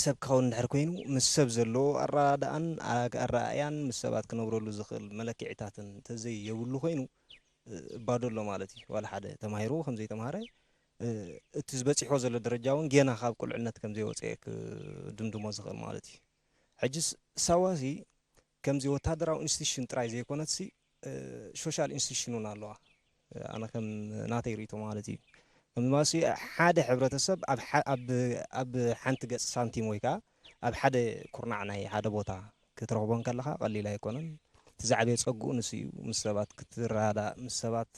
ሰብ ክኸውን እንድሕር ኮይኑ ምስ ሰብ ዘለዎ ኣረዳድኣን ኣረኣእያን ምስ ሰባት ክነብረሉ ዝኽእል መለክዒታትን እንተዘይየብሉ ኮይኑ ባዶ ኣሎ ማለት እዩ። ዋላ ሓደ ተማሂሩ ከምዘይተማሃረ እቲ ዝበፂሖ ዘሎ ደረጃ እውን ጌና ካብ ቁልዕነት ከምዘይወፀ ክድምድሞ ዝኽእል ማለት እዩ። ሕጂ ሳዋሲ ከምዚ ወታደራዊ ኢንስቲቱሽን ጥራይ ዘይኮነትሲ ሶሻል ኢንስቲቱሽን እውን ኣለዋ። ኣነ ከም ናተይ ርእቶ ማለት እዩ። ከምዚ ሓደ ሕብረተሰብ ኣብ ሓንቲ ገፅ ሳንቲም ወይ ከዓ ኣብ ሓደ ኩርናዕ ናይ ሓደ ቦታ ክትረኽቦ እንከለኻ ቀሊል ኣይኮነን። እቲ ዝዓበየ ፀግኡ ንሱ እዩ። ምስ ሰባት ክትረዳእ፣ ምስ ሰባት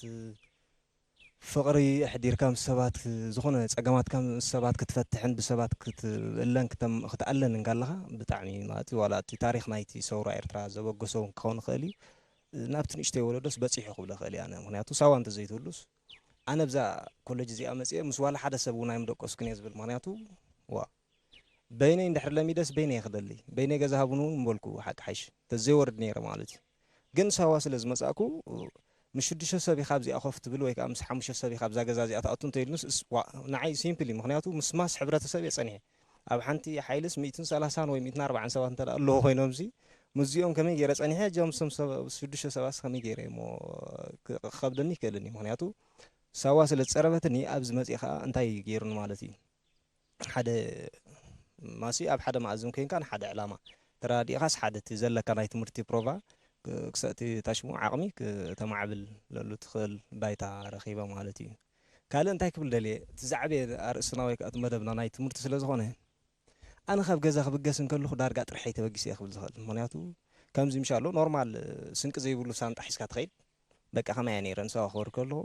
ፍቕሪ ኣሕዲርካ ምስ ሰባት ዝኾነ ፀገማትካ ምስ ሰባት ክትፈትሕን ብሰባት ክትእለን ክትኣለን እንከለኻ ብጣዕሚ ማለት ዋላ እቲ ታሪኽ ናይቲ ሰውራ ኤርትራ ዘበገሶ ክኸውን ይኽእል እዩ። ናብቲ ንእሽተይ ወለዶስ በፂሑ ክብለ ክእል እየ ኣነ። ምክንያቱ ሳዋ እንተዘይትህሉስ ኣነ ብዛ ኮሌጅ እዚኣ መፅአ ምስ ዋላ ሓደ ሰብ እውን ኣይምደቀስኩን እየ ዝብል። ምክንያቱ ዋ በይነይ እንድሕር ለሚደስ በይነይ ክደሊ በይነይ ገዛ ሃቡን እውን ምበልኩ ሓቂ ሓይሽ ተዘይወርድ ነይረ ማለት እዩ። ግን ሳዋ ስለ ዝመፃእኩ ምስ ሽዱሽተ ሰብ ኢኻ ኣብዚኣ ኮፍ ትብል ወይ ከዓ ምስ ሓሙሽተ ሰብ ኢኻ ኣብዛ ገዛ እዚኣ ትኣቱ እንተኢሉንስ ንዓይ ሲምፕል እዩ። ምክንያቱ ምስ ማስ ሕብረተሰብ እየ ፀኒሐ። ኣብ ሓንቲ ሓይልስ ሚእትን ሰላሳን ወይ ሚእትን ኣርባዓን ሰባት እንተ ኣለዉ ኮይኖምሲ ምስዚኦም ከመይ ገይረ ፀኒሐ እዚኦም ስም ሽዱሽተ ሰባትስ ከመይ ገይረ እሞ ክኸብደኒ ይክእልን እዩ። ምክንያቱ ሳዋ ስለ ዝፀረበትኒ ኣብዚ መፅእ ከዓ እንታይ ገይሩኒ ማለት እዩ። ሓደ ማሲ ኣብ ሓደ መኣዝን ኮይንካ ንሓደ ዕላማ ተረዳዲእኻስ ሓደ እቲ ዘለካ ናይ ትምህርቲ ፕሮቫ ክሰእቲ ታሽሙ ዓቕሚ ክተማዕብል ለሉ ትኽእል ባይታ ረኺበ ማለት እዩ። ካልእ እንታይ ክብል ደልየ እቲ ዛዕበየ ኣርእስትና ወይ ከዓ እቲ መደብና ናይ ትምህርቲ ስለ ዝኾነ ኣነ ካብ ገዛ ክብገስ እንከለኹ ዳርጋ ጥርሐይ ተበጊሰ እየ ክብል ዝኽእል። ምክንያቱ ከምዚ ምሻሎ ኖርማል ስንቂ ዘይብሉ ሳንጣ ሒዝካ ትኸይድ በቃ ከማይ እያ ነይረ ንሳዋ ክወርድ ከለኹ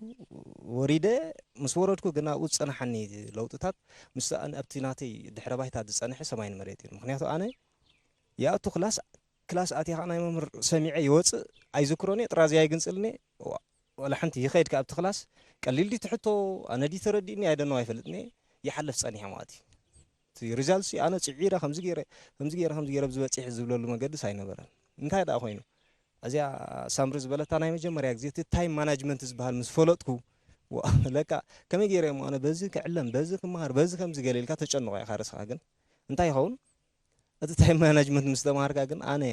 ወሪደ ምስ ወረድኩ ግን ኣብኡ ዝፀናሓኒ ለውጥታት ምስ ኣብቲ ናተይ ድሕረ ባይታ ዝፀንሐ ሰማይን መሬትን ምክንያቱ ኣነ ይኣቱ ክላስ ክላስ ኣትየ ከዓ ናይ መምህር ሰሚዐ ይወፅእ ኣይዝክሮን እየ ጥራዚ ኣይግንፅልን እየ ዋላ ሓንቲ ይኸይድ ከኣብቲ ክላስ ቀሊል ድዩ ትሕቶ ኣነ ድዩ ተረዲእኒ ኣይደኖ ኣይፈልጥን እየ ይሓልፍ ፀኒሐ ማለት እዩ እቲ ሪዛልት ሲ ኣነ ፅዒረ ከምዚ ገይረ ከምዚ ገይረ ከምዚ ገይረ ኣብዚ በፂሐ ዝብለሉ መገድስ ኣይነበረን እንታይ ደኣ ኮይኑ እዚኣ ሳምሪ ዝበለታ ናይ መጀመርያ ግዜ እቲ ታይም ማናጅመንት ዝበሃል ምስ ፈለጥኩ ለካ ከመይ ገይረ እሞ ኣነ በዚ ክዕለም በዚ ክመሃር በዚ ከምዚ ገለ ኢልካ ተጨንቆ ኢኻ ርእስኻ ግን እንታይ ይኸውን እቲ ታይም ማናጅመንት ምስ ተማሃርካ ግን ኣነ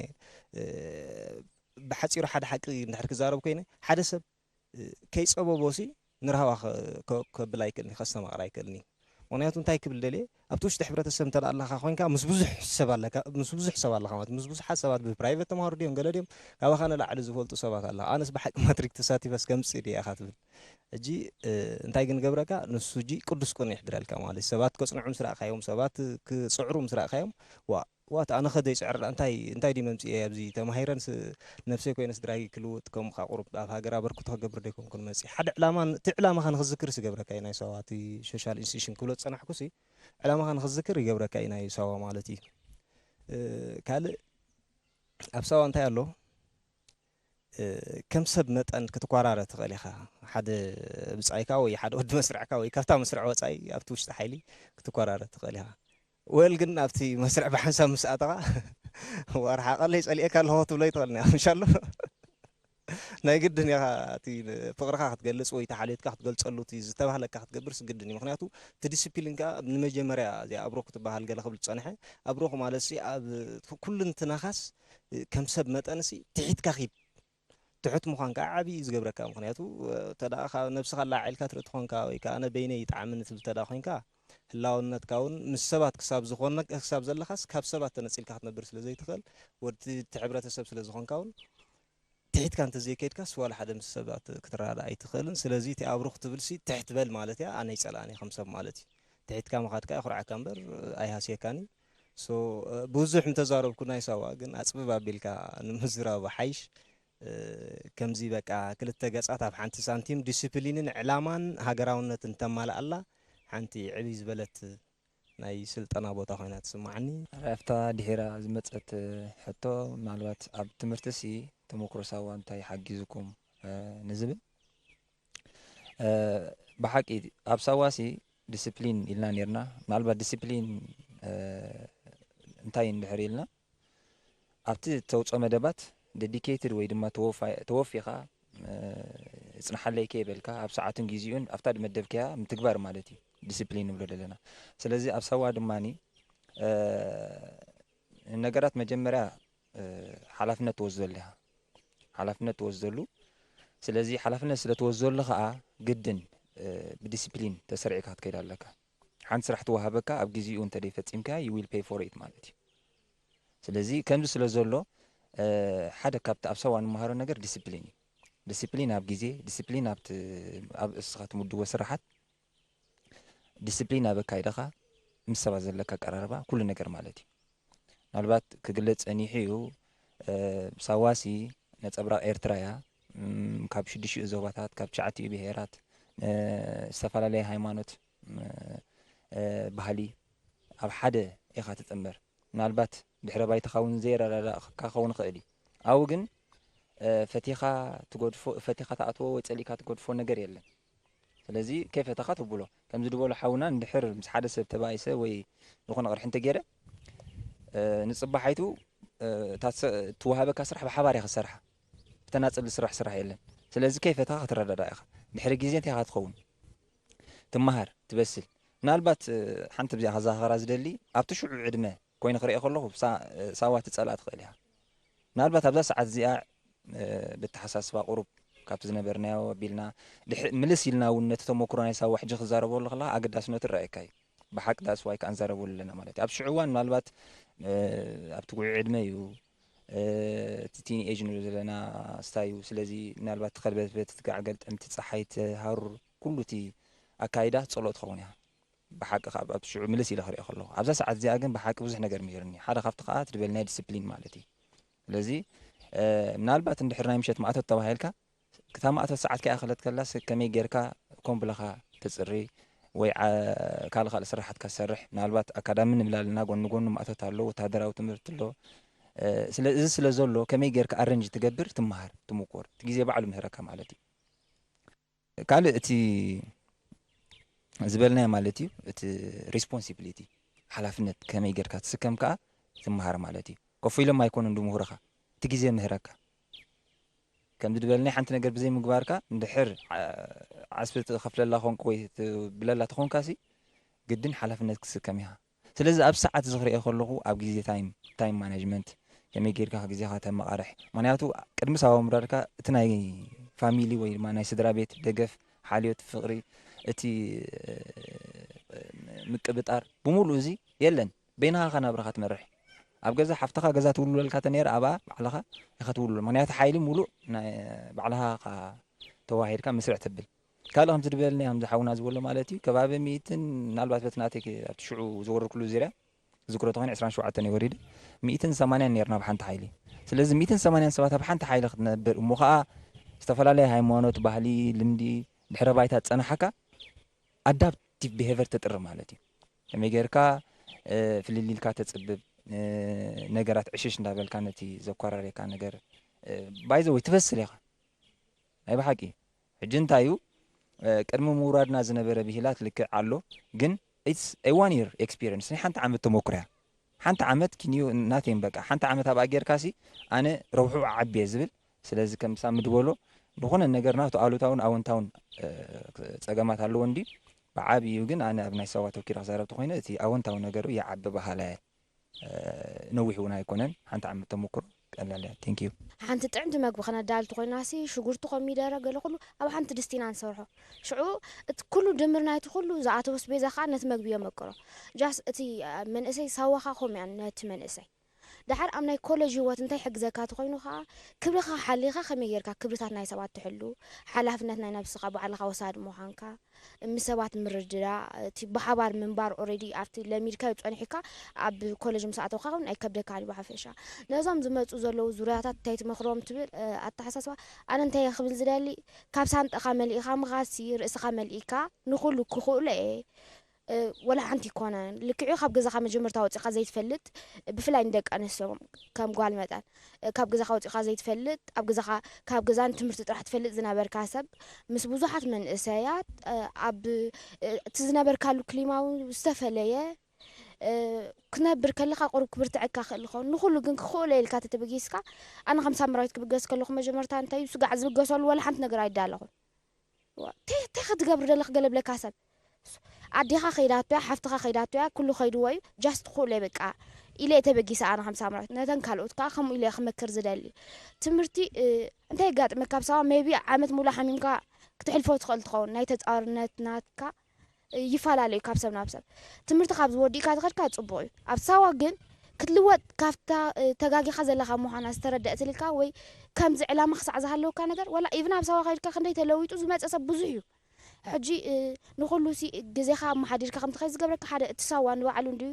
ብሓፂሩ ሓደ ሓቂ እንድሕር ክዛረብ ኮይነ ሓደ ሰብ ከይፀበቦ ሲ ንራህዋ ከብል ኣይክእልን ከስተማቕር ኣይክእልን እዩ ምክንያቱ እንታይ ክብል ደልየ ኣብቲ ውሽጢ ሕብረተሰብ እንተ ኣለኻ ኮይንካ ምስ ብዙሕ ሰብ ኣለካ ምስ ብዙሕ ሰብ ኣለኻ ማለት ምስ ብዙሓት ሰባት ብፕራይቨት ተማሃሩ ድዮም ገለ ድዮም ካባኻ ንላዕሊ ዝፈልጡ ሰባት ኣለኻ ኣነስ ብሓቂ ማትሪክ ተሳቲፈስ ከምፅእ ድየ ኢኻ ትብል ሕጂ እንታይ ግን ገብረካ ንሱ ሕጂ ቅዱስ ቅኑ ይሕድረልካ ማለት ሰባት ከፅንዑ ምስ ረእካዮም ሰባት ክፅዕሩ ምስ ረእካዮም ዋ ዋት ኣነ ከ ዘይፅዕር እንታይ እንታይ ድዩ መምፅኤ ኣብዚ ተማሂረን ነብሰይ ኮይነ ስድራይ ክልውጥ ከም ቁሩብ ኣብ ሃገር ኣበርክቶ ክገብር ደይኮንኩን መፅእ ሓደ ዕላማ እቲ ዕላማኻ ንክዝክር ዝገብረካ እዩ ናይ ሰዋ እቲ ሶሻል ኢንስቲቱሽን ክብሎ ዝፀናሕኩ ሲ ዕላማኻ ንክዝክር ይገብረካ እዩ ናይ ሰዋ ማለት እዩ ካልእ ኣብ ሰዋ እንታይ ኣሎ ከም ሰብ መጠን ክትኳራረ ትኽእል ኢኻ ሓደ ብፃይካ ወይ ሓደ ወዲ መስርዕካ ወይ ካብታ መስርዕ ወፃኢ ኣብቲ ውሽጢ ሓይሊ ክትኳራረ ትኽእል ኢኻ ወል ግን ኣብቲ መስርዕ ብሓንሳብ ምስ ኣተኻ ዋርሓ ቀለይ ፀሊኤካ ኣለኹ ክትብሎ ይትኽእል ና ምሽ ኣሎ ናይ ግድን ኢኻ እቲ ፍቕርኻ ክትገልጽ ወይ እቲ ሓልዮትካ ክትገልጸሉ እቲ ዝተባህለካ ክትገብርስ ግድን እዩ። ምኽንያቱ እቲ ዲሲፕሊን ከኣ ንመጀመርያ እዚኣ ኣብሮኽ ክትበሃል ገለ ክብል ዝጸንሐ ኣብሮኽ ማለት ሲ ኣብ ኩልንትናኻስ ከም ሰብ መጠንሲ ትሒትካ ኺድ ትሑት ምዃን ከዓ ዓብዪ እዩ ዝገብረካ። ምኽንያቱ ተደኣ ካብ ነብስኻ ኣላዒልካ ትርኢ ተኾንካ ወይ ከዓ ኣነ በይነይ ይጥዓምኒ ትብል ተደኣ ኮይንካ ህላውነትካ እውን ምስ ሰባት ክሳብ ዝኾነ ክሳብ ዘለኻስ ካብ ሰባት ተነፂልካ ክትነብር ስለ ዘይትኽእል ወዲ እቲ ሕብረተሰብ ስለ ዝኾንካ እውን ትሒትካ እንተዘይከይድካስ ዋላ ሓደ ምስ ሰባት ክትረዳዳእ ኣይትኽእልን። ስለዚ እቲ ኣብሩኽ ትብልሲ ትሕት በል ማለት እያ። ኣነ ይፀልኣኒ ከም ሰብ ማለት እዩ። ትሒትካ ምኻድካ የኹርዓካ እምበር ኣይሃስየካን እዩ። ሶ ብዙሕ ምተዛረብኩ ናይ ሳዋ ግን ኣፅብብ ኣቢልካ ንምዝራቡ ሓይሽ። ከምዚ በቃ ክልተ ገፃት ኣብ ሓንቲ ሳንቲም ዲስፕሊንን ዕላማን ሃገራውነትን ተማልኣላ ሓንቲ ዕብይ ዝበለት ናይ ስልጠና ቦታ ኮይና ትስማዓኒ። ኣብታ ድሒራ ዝመፀት ሕቶ ምናልባት ኣብ ትምህርቲ ሲ ተመክሮ ሳዋ እንታይ ሓጊዝኩም ንዝብል ብሓቂ ኣብ ሳዋ ሲ ዲስፕሊን ኢልና ነርና። ምናልባት ዲስፕሊን እንታይ እንድሕር ኢልና ኣብቲ ተውፅኦ መደባት ደዲኬትድ ወይ ድማ ተወፊኻ እፅንሓለይ ከይበልካ ኣብ ሰዓቱን ጊዜኡን ኣብታ ድመደብካያ ምትግባር ማለት እዩ ዲስፕሊን ንብሎ ዘለና። ስለዚ ኣብ ሳዋ ድማ ነገራት መጀመርያ ሓላፍነት ትወስደሉ ኢኻ። ሓላፍነት ትወስደሉ። ስለዚ ሓላፍነት ስለ ትወስደሉ ከዓ ግድን ብዲስፕሊን ተሰሪዕካ ክትከይድ ኣለካ። ሓንቲ ስራሕ ትወሃበካ ኣብ ጊዜኡ እንተደይ ፈፂምካ you will pay for it ማለት እዩ። ስለዚ ከምዚ ስለ ዘሎ ሓደ ካብቲ ኣብ ሳዋ ንመሃሮ ነገር ዲስፕሊን እዩ። ዲስፕሊን ኣብ ጊዜ፣ ዲስፕሊን ኣብቲ ኣብ እስኻ ትምድቦ ስራሓት፣ ዲስፕሊን ኣብ ኣካይዳኻ፣ ምስ ሰባት ዘለካ ኣቀራርባ፣ ኩሉ ነገር ማለት እዩ። ምናልባት ክግለጽ ጸኒሑ እዩ። ሳዋሲ ነጸብራቕ ኤርትራ እያ። ካብ ሽዱሽኡ ዞባታት፣ ካብ ትሽዓቲኡ ብሄራት፣ ዝተፈላለየ ሃይማኖት፣ ባህሊ ኣብ ሓደ ኢኻ ትጥምር። ምናልባት ድሕረ ባይታኻ እውን ዘይረዳዳእ ክኸውን ይኽእል እዩ። ኣብኡ ግን ፈቲኻ ትገድፎ፣ ፈቲኻ ትኣትዎ ወይ ጸሊእካ ትገድፎ ነገር የለን። ስለዚ ከይፈተኻ ትብሎ። ከምዚ ዝበሎ ሓውና እንድሕር ምስ ሓደ ሰብ ተባኢሰ ወይ ዝኾነ ቅርሒ እንተገይረ ንጽባሓይቱ እታ ትወሃበካ ስራሕ ብሓባር እያ ክትሰርሓ። ብተናጽል ዝስራሕ ስራሕ የለን። ስለዚ ከይፈተኻ ክትረዳዳእ ኢኻ። ድሕሪ ግዜ እንታይ ኢኻ ትኸውን? ትመሃር፣ ትበስል። ምናልባት ሓንቲ ብዚኣ ከዘኻኽራ ዝደሊ ኣብቲ ሽዑ ዕድመ ኮይኑ ክሪኦ ከለኹ ሳዋ ትጸልኣ ትኽእል ኢኻ። ምናልባት ኣብዛ ሰዓት እዚኣ ብተሓሳስባ ቁሩብ ካብቲ ዝነበርናዮ ኣቢልና ምልስ ኢልና እውን ነቲ ተመክሮ ናይ ሳዋ ሕጂ ክዛረበሉ ከለኻ ኣገዳስነቱ ይረኣየካ እዩ። ብሓቂ that's why ከዓ ንዛረበሉ ኣለና ማለት እዩ። ኣብ ሽዑ እዋን ምናልባት ኣብቲ ጉዕ ዕድመ እዩ እቲ ቲን ኤጅ ንብሎ ዘለና ስታይ እዩ። ስለዚ ምናልባት ትኸልበትበት ትጋዕገል ጥምቲ ፀሓይ ትሃሩር ኩሉ እቲ ኣካይዳ ፀልኦ ትኸውን እያ። ብሓቂ ካብ ኣብቲ ሽዑ ምልስ ኢለ ክሪኦ ከለኹ ኣብዛ ሰዓት እዚኣ ግን ብሓቂ ብዙሕ ነገር ምሂርኒ። ሓደ ካብቲ ከዓ ትድበልናይ ዲስፕሊን ማለት እዩ። ስለዚ ምናልባት እንድሕር ናይ ምሸት ማእቶት ተባሂልካ ክታ ማእቶት ሰዓት ከይኣኸለት ከላስ ከመይ ጌርካ ኮም ብለኻ ትፅሪ ወይ ካልእ ካልእ ስራሓትካ ትሰርሕ። ምናልባት ኣካዳሚ ንብላልና ጎኒ ጎኒ ማእቶት ኣሎ፣ ወታደራዊ ትምህርቲ ኣሎ። ስለ እዚ ስለ ዘሎ ከመይ ጌርካ ኣረንጅ ትገብር ትመሃር ትምኮር እቲ ግዜ ባዕሉ ምህረካ ማለት እዩ። ካልእ እቲ ዝበልናዮ ማለት እዩ እቲ ሪስፖንሲቢሊቲ ሓላፍነት ከመይ ጌርካ ትስከም ከዓ ትመሃር ማለት እዩ። ኮፍ ኢሎም ኣይኮኑን ድምህሩኻ እቲ ግዜ ምህረካ ከምዚ ዝበልናይ ሓንቲ ነገር ብዘይ ምግባርካ እንድሕር ዓስቢ ትኸፍለላ ኾንክ ወይ ትብለላ ተኾንካ ሲ ግድን ሓላፍነት ክትስከም ኢኻ። ስለዚ ኣብ ሰዓት እዚ ክሪኦ ከለኹ ኣብ ግዜ ታይም ታይም ማኔጅመንት ከመይ ጌርካ ግዜኻ ተመቓርሕ። ምክንያቱ ቅድሚ ሳዋ ምውራድካ እቲ ናይ ፋሚሊ ወይ ድማ ናይ ስድራ ቤት ደገፍ፣ ሓልዮት፣ ፍቕሪ፣ እቲ ምቅብጣር ብምሉእ እዚ የለን። በይንኻ ኢኻ ናብራኻ ትመርሕ። ኣብ ገዛ ሓፍትኻ ገዛ ትውልወልካ ተነይራ ኣብኣ ባዕልኻ ኢኻ ትውልወል። ምክንያቱ ሓይሊ ሙሉእ ባዕልኻ ኢኻ ተዋሂድካ ምስርዕ ትብል። ካልእ ከምዚ ዝበለና ከምዚ ሓውና ዝበሎ ማለት እዩ ከባቢ ሚእትን ምናልባት በቲ ናተይ ኣብቲ ሽዑ ዝወረድኩሉ ዙርያ ዝክሮ ተኾይኑ ዕስራን ሸውዓተን ወሪደ ሚእትን ሰማንያን ነርና ኣብ ሓንቲ ሓይሊ። ስለዚ ሚእትን ሰማንያን ሰባት ኣብ ሓንቲ ሓይሊ ክትነብር እሞ ከዓ ዝተፈላለየ ሃይማኖት፣ ባህሊ፣ ልምዲ ድሕረ ባይታ ዝፀናሓካ ኣዳፕቲቭ ቢሄቨር ተጥሪ ማለት እዩ። ከመይ ጌርካ ፍልሊልካ ተፅብብ ነገራት ዕሽሽ እንዳበልካ ነቲ ዘኳራርየካ ነገር ባይዘ ወይ ትበስል ኢኻ ናይ ብሓቂ። ሕጂ እንታይ እዩ ቅድሚ ምውራድና ዝነበረ ብሂላት ልክዕ ኣሎ ግን it's a one year experience ናይ ሓንቲ ዓመት ተመኩርያ ሓንቲ ዓመት ኪንዩ ናቴን በቃ ሓንቲ ዓመት ኣብኣ ጌርካሲ ኣነ ረብሑ ዓብየ ዝብል ስለዚ ከም ሳሚ ዝበሎ ዝኾነ ነገር ናቱ ኣሉታውን ኣወንታውን እ፣ ጸገማት ኣለዎ እንዲ ብዓብዩ ግን ኣነ ኣብ ናይ ሳዋ ተኪረ ክዛረብ ተኮይነ እቲ ኣወንታዊ ነገሩ ይዓቢ በሃላይ ነዊሕ እውን ኣይኮነን ሓንቲ ዓመት ተሞክሮ ቀላል እያ thank you ሓንቲ ጥዕምቲ መግቢ ክነዳል ተኮይናሲ ሽጉርቲ ኮሚደረ ገለ ኩሉ ኣብ ሓንቲ ድስቲ ኢና ንሰርሖ። ሽዑ እቲ ኩሉ ድምር ናይቲ ኩሉ ዝኣተወ ኣስቤዛ ከዓ ነቲ መግቢ የመቅሮ። ጃስ እቲ መንእሰይ ሳዋኻ ከምኡ እያ ነቲ መንእሰይ። ደሓር ኣብ ናይ ኮሌጅ ህይወት እንታይ ይሕግዘካ ተኾይኑ ከዓ ክብርኻ ሓሊኻ ከመይ ጌርካ ክብርታት ናይ ሰባት ትሕሉ፣ ሓላፍነት ናይ ነብስኻ ባዕልኻ ወሳዲ ምዃንካ፣ ምስ ሰባት ምርድዳእ፣ እቲ ብሓባር ምንባር already ኣብቲ ለሚድካዮ ጸኒሕካ ኣብ ኮሌጅ ምስ ኣተውካ እውን ኣይከብደካን እዩ ብሓፈሻ። ነዞም ዝመጹ ዘለዉ ዙርያታት እንታይ ትመኽሮም ትብል ኣተሓሳስባ ኣነ እንታይ እየ ክብል ዝደሊ ካብ ሳንጣኻ መሊእኻ ምኻድሲ ርእስኻ መሊእካ ንኹሉ ክኽእሎ እየ ወላ ሓንቲ ይኮነን ልክዑ ካብ ገዛኻ መጀመርታ ወፂኻ ዘይትፈልጥ ብፍላይ ንደቂ ኣንስትዮ ከም ጓል መጠን ካብ ገዛኻ ወፂኻ ዘይትፈልጥ ኣብ ገዛኻ ካብ ገዛ ንትምህርቲ ጥራሕ ትፈልጥ ዝነበርካ ሰብ ምስ ብዙሓት መንእሰያት ኣብ እቲ ዝነበርካሉ ክሊማ እውን ዝተፈለየ ክነብር ከለኻ ቁሩብ ክብርትዐካ ክእል ይኸውን ንኩሉ ግን ክኽእሎ ኢልካ ተተበጊስካ ኣነ ከም ሳምራዊት ክብገስ ከለኹ መጀመርታ እንታይ እዩ ስጋዕ ዝብገሰሉ ወላ ሓንቲ ነገር ኣይዳለኹን እንታይ ክትገብር ደለኽ ገለ ብለካ ሰብ ኣዴኻ ከይዳቶ እያ ሓፍትኻ ከይዳቶ እያ ኩሉ ከይድዎ እዩ just ክእሎ እየ በቃ ኢለ እየ ተበጊሰ ኣነ ከም ሳምራዊት ነተን ካልኦት ከዓ ከምኡ ኢለ እየ ክመክር ዝደሊ ትምህርቲ እንታይ የጋጥመካ ኣብ ሳዋ maybe ዓመት ሙሉእ ሓሚምካ ክተሕልፎ ትኽእል ትኸውን ናይ ተፃዋርነት ናትካ ይፈላለዩ ካብ ሰብ ናብ ሰብ ትምህርቲ ካብ ዝወዲእካ ዝኸድካ ፅቡቅ እዩ ኣብ ሳዋ ግን ክትልወጥ ካብታ ተጋጊኻ ዘለኻ ምዃና ዝተረደእትልካ ወይ ከምዚ ዕላማ ክሳዕ ዝሃለወካ ነገር ወላ even ኣብ ሳዋ ከይድካ ክንደይ ተለዊጡ ዝመፀ ሰብ ብዙሕ እዩ ሕጂ ንኩሉ ሲ ግዜኻ ኣመሓዲርካ ከም ትኸይድ ዝገብረካ ሓደ እቲ ሳዋ ንባዕሉ እንድዩ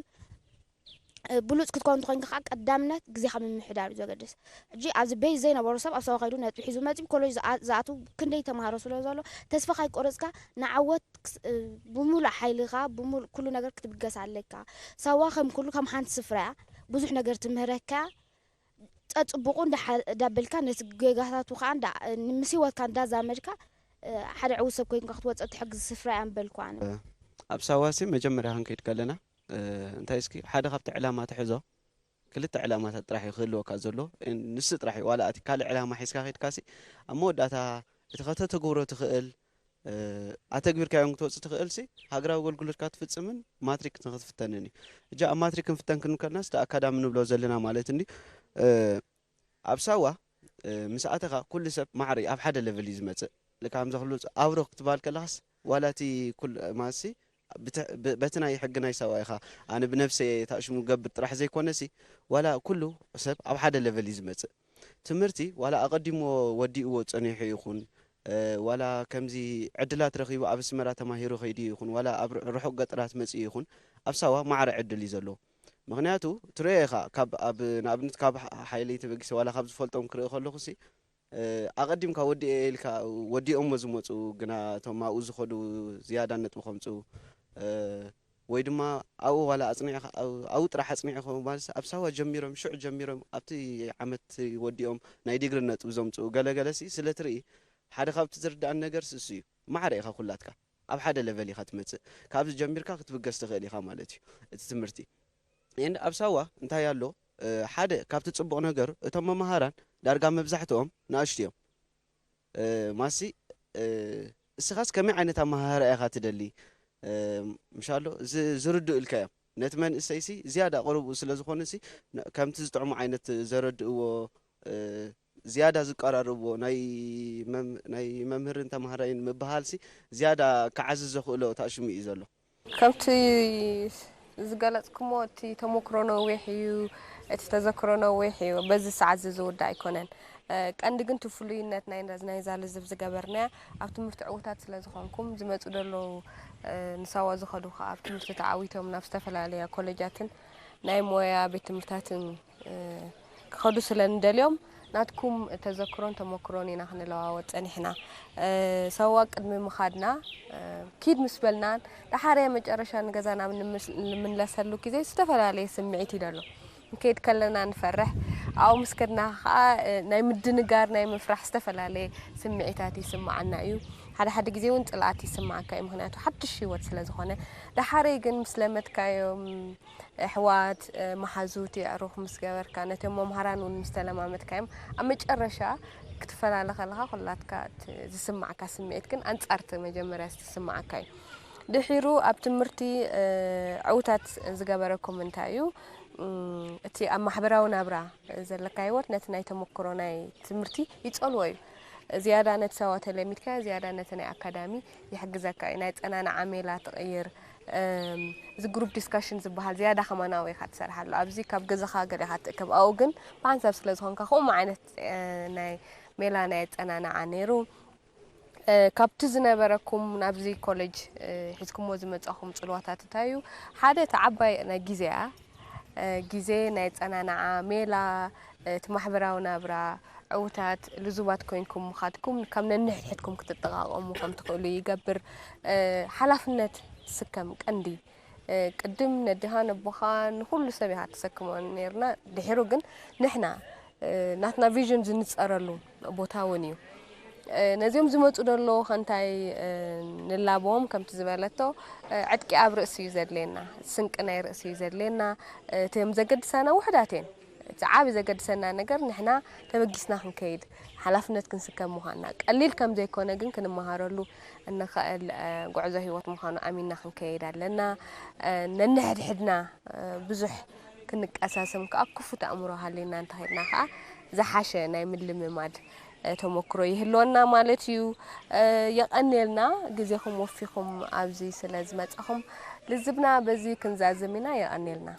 ብሉፅ ክትከውን ተኮይንካ ከዓ ቀዳምነት ግዜኻ ምምሕዳር እዩ ዘገድስ ሕጂ ኣብዚ ቤት ዘይነበሩ ሰብ ኣብ ሳዋ ከይዱ ነጥቢ ሒዙ መፂ ኮሌጅ ዝኣቱ ክንደይ ተምሃሮ ስለ ዘሎ ተስፋ ካይቆረፅካ ንዓወት ብሙሉእ ሓይልኻ ብሙሉእ ኩሉ ነገር ክትብገስ ኣለካ ሳዋ ከም ኩሉ ከም ሓንቲ ስፍራ እያ ብዙሕ ነገር ትምህረካ ጸጽቡቑ እንዳበልካ ነቲ ጌጋታቱ ከዓ ምስ ህይወትካ እንዳዛመድካ ሓደ ዕዉት ሰብ ኮይንካ ክትወፅእ ትሕግዝ ስፍራ እያ ምበልኩ ኣነ። ኣብ ሳዋሲ መጀመርያ ክንከይድ ከለና እንታይ እስኪ ሓደ ካብቲ ዕላማ ትሕዞ ክልተ ዕላማታት ጥራሕ እዩ ክህልወካ ዘሎ ንሱ ጥራሕ እዩ ዋላ እቲ ካልእ ዕላማ ሒዝካ ከይድካሲ ኣብ መወዳእታ እቲ ከተተግብሮ ትኽእል ኣተግቢርካዮም ክትወፅእ ትኽእል ሲ ሃገራዊ ኣገልግሎትካ ትፍፅምን ማትሪክ ንክትፍተንን እዩ እጂ ኣብ ማትሪክ ክንፍተን ክንከልና ስተ ኣካዳሚ ንብሎ ዘለና ማለት እንዲ ኣብ ሳዋ ምስ ኣተኻ ኩሉ ሰብ ማዕረ ኣብ ሓደ ለቨል እዩ ዝመፅእ ልካ ከምዚ ክሉ ኣብሮ ክትበሃል ከለኻስ ዋላ እቲ ኩሉ ማሲ በቲ ናይ ሕጊ ናይ ሳዋ ኢኻ ኣነ ብነብሰ ታሽሙ ገብር ጥራሕ ዘይኮነሲ ዋላ ኩሉ ሰብ ኣብ ሓደ ለቨል እዩ ዝመፅእ ትምህርቲ ዋላ ኣቐዲሞ ወዲእዎ ጸኒሑ ይኹን ዋላ ከምዚ ዕድላት ረኺቡ ኣብ ኣስመራ ተማሂሩ ከይዱ ይኹን ዋላ ኣብ ርሑቕ ገጠራት መጺኡ ይኹን ኣብ ሳዋ ማዕረ ዕድል እዩ ዘለዎ ምኽንያቱ ትርእዮ ኢኻ ካብ ኣብ ንኣብነት ካብ ሓይለይ ተበጊሰ ዋላ ካብ ዝፈልጦም ክርኢ ከለኹ ሲ ኣቐዲምካ ወዲኤ ኢልካ ወዲኦሞ ዝመፁ ግና እቶም ኣብኡ ዝኸዱ ዝያዳ ነጥቢ ከምፅኡ ወይ ድማ ኣብኡ ዋላ ኣፅኒዕካ ኣብኡ ጥራሕ ኣፅኒዕካ ማለት ኣብ ሳዋ ጀሚሮም ሽዑ ጀሚሮም ኣብቲ ዓመት ወዲኦም ናይ ዲግሪ ነጥቢ ዘምፅኡ ገለገለ ሲ ስለ ትርኢ ሓደ ካብቲ ዝርዳእን ነገር እሱ እዩ ማዕረ ኢኻ ኩላትካ ኣብ ሓደ ለቨል ኢኻ ትመፅእ ካብዚ ጀሚርካ ክትብገስ ትኽእል ኢኻ ማለት እዩ እቲ ትምህርቲ and ኣብ ሳዋ እንታይ ኣሎ ሓደ ካብቲ ፅቡቕ ነገር እቶም መምሃራን ዳርጋ መብዛሕትኦም ንኣሽቱ እዮም ማሲ እስኻስ ከመይ ዓይነት ኣመሃህራ ኢኻ ትደሊ ምሻሎ ዝርድኡ ኢልካዮም ነቲ መንእሰይሲ ዝያዳ ቅርብኡ ስለ ዝኾኑሲ ከምቲ ዝጥዕሙ ዓይነት ዘረድእዎ ዝያዳ ዝቀራርብዎ ናይ መምህርን ተምሃራይን ምብሃልሲ ዝያዳ ክዓዝዝ ዘኽእሎ ታእሽሙ እዩ ዘሎ ከምቲ ዝገለፅኩሞ እቲ ተሞክሮ ነዊሕ እዩ፣ እቲ ተዘክሮ ነዊሕ እዩ። በዚ ሰዓት እዚ ዝውዳእ ኣይኮነን። ቀንዲ ግን እቲ ፍሉይነት ናይ ናይዛ ልዝብ ዝገበርናያ ኣብ ትምህርቲ ዕዉታት ስለ ዝኾንኩም ዝመፁ ዘለዉ ንሳዋ ዝኸዱ ከዓ ኣብ ትምህርቲ ተዓዊቶም ናብ ዝተፈላለያ ኮሌጃትን ናይ ሞያ ቤት ትምህርትታትን ክኸዱ ስለ ንደልዮም ናትኩም ተዘክሮን ተሞክሮን ኢና ክንለዋወጥ ፀኒሕና። ሰዋ ቅድሚ ምኻድና ኪድ ምስ በልናን ደሓር መጨረሻ ንገዛና ንምለሰሉ ግዜ ዝተፈላለየ ስምዒት እዩ ዘሎ። ክንከይድ ከለና ንፈርሕ፣ ኣብኡ ምስ ከድና ከዓ ናይ ምድንጋር ናይ ምፍራሕ ዝተፈላለየ ስምዒታት ይስምዓና እዩ። ሓደ ሓደ ግዜ እውን ፅልኣት ይስምዓካ እዩ፣ ምክንያቱ ሓድሽ ህይወት ስለ ዝኾነ። ደሓረይ ግን ምስ ለመድካዮም ኣሕዋት፣ መሓዙት፣ የዕሩኽ ምስ ገበርካ፣ ነቶም መምሃራን እውን ምስ ተለማመድካዮም፣ ኣብ መጨረሻ ክትፈላለ ከለኻ ኩላትካ ዝስማዕካ ስምዒት ግን ኣንጻርቲ መጀመርያ ዝስማዓካ እዩ። ድሒሩ ኣብ ትምህርቲ ዕውታት ዝገበረኩም እንታይ እዩ? እቲ ኣብ ማሕበራዊ ናብራ ዘለካ ህይወት ነቲ ናይ ተመክሮ ናይ ትምህርቲ ይጸልዎ እዩ። ዝያዳ ነቲ ሰዋ ተለሚድካ ዝያዳ ነቲ ናይ ኣካዳሚ ይሕግዘካ እዩ። ናይ ጸናንዓ ሜላ ትቕይር። እዚ ግሩፕ ዲስካሽን ዝበሃል ዝያዳ ከማናዊ ኢኻ ትሰርሓሉ። ኣብዚ ካብ ገዛኻ ገሊኻ ትእከብ፣ ኣብኡ ግን ብሓንሳብ ስለ ዝኾንካ ከምኡ ዓይነት ናይ ሜላ ናይ ኣጸናንዓ ነይሩ። ካብቲ ዝነበረኩም ናብዚ ኮሌጅ ሒዝኩሞ ዝመጻኹም ጽልዋታት እንታይ እዩ? ሓደ እቲ ዓባይ ናይ ግዜ እያ። ግዜ ናይ ኣጸናንዓ ሜላ፣ እቲ ማሕበራዊ ናብራ፣ ዕውታት ልዙባት ኮይንኩም ምኻድኩም ካብ ነንሕድሕድኩም ክትጠቓቐሙ ከም ትኽእሉ ይገብር። ሓላፍነት ስከም ቀንዲ ቅድም ነዲኻ ነቦኻ ንኹሉ ሰብ ኢኻ ተሰክሞ ነርና። ድሒሩ ግን ንሕና ናትና ቪዥን ዝንጸረሉ ቦታ እውን እዩ። ነዚኦም ዝመጹ ደለዉ ከንታይ ንላቦም ከምቲ ዝበለቶ ዕጥቂ ኣብ ርእሲ እዩ ዘድልየና፣ ስንቂ ናይ ርእሲ እዩ ዘድልየና። እቶም ዘገድሳና ውሕዳት እየን። እቲ ዓቢ ዘገድሰና ነገር ንሕና ተበጊስና ክንከይድ ሓላፍነት ክንስከም ምዃንና ቀሊል ከም ዘይኮነ ግን ክንመሃረሉ እንኽእል ጉዕዞ ህይወት ምዃኑ ኣሚንና ክንከይድ ኣለና። ነንሕድሕድና ብዙሕ ክንቀሳሰም ከኣ ክፉት ኣእምሮ ሃልዩና እንተኸድና ከኣ ዝሓሸ ናይ ምልምማድ ተመክሮ ይህልወና ማለት እዩ። የቐንየልና ግዜኹም ወፊኹም ኣብዚ ስለ ዝመጻኹም ልዝብና በዚ ክንዛዝም ኢና። የቐንየልና።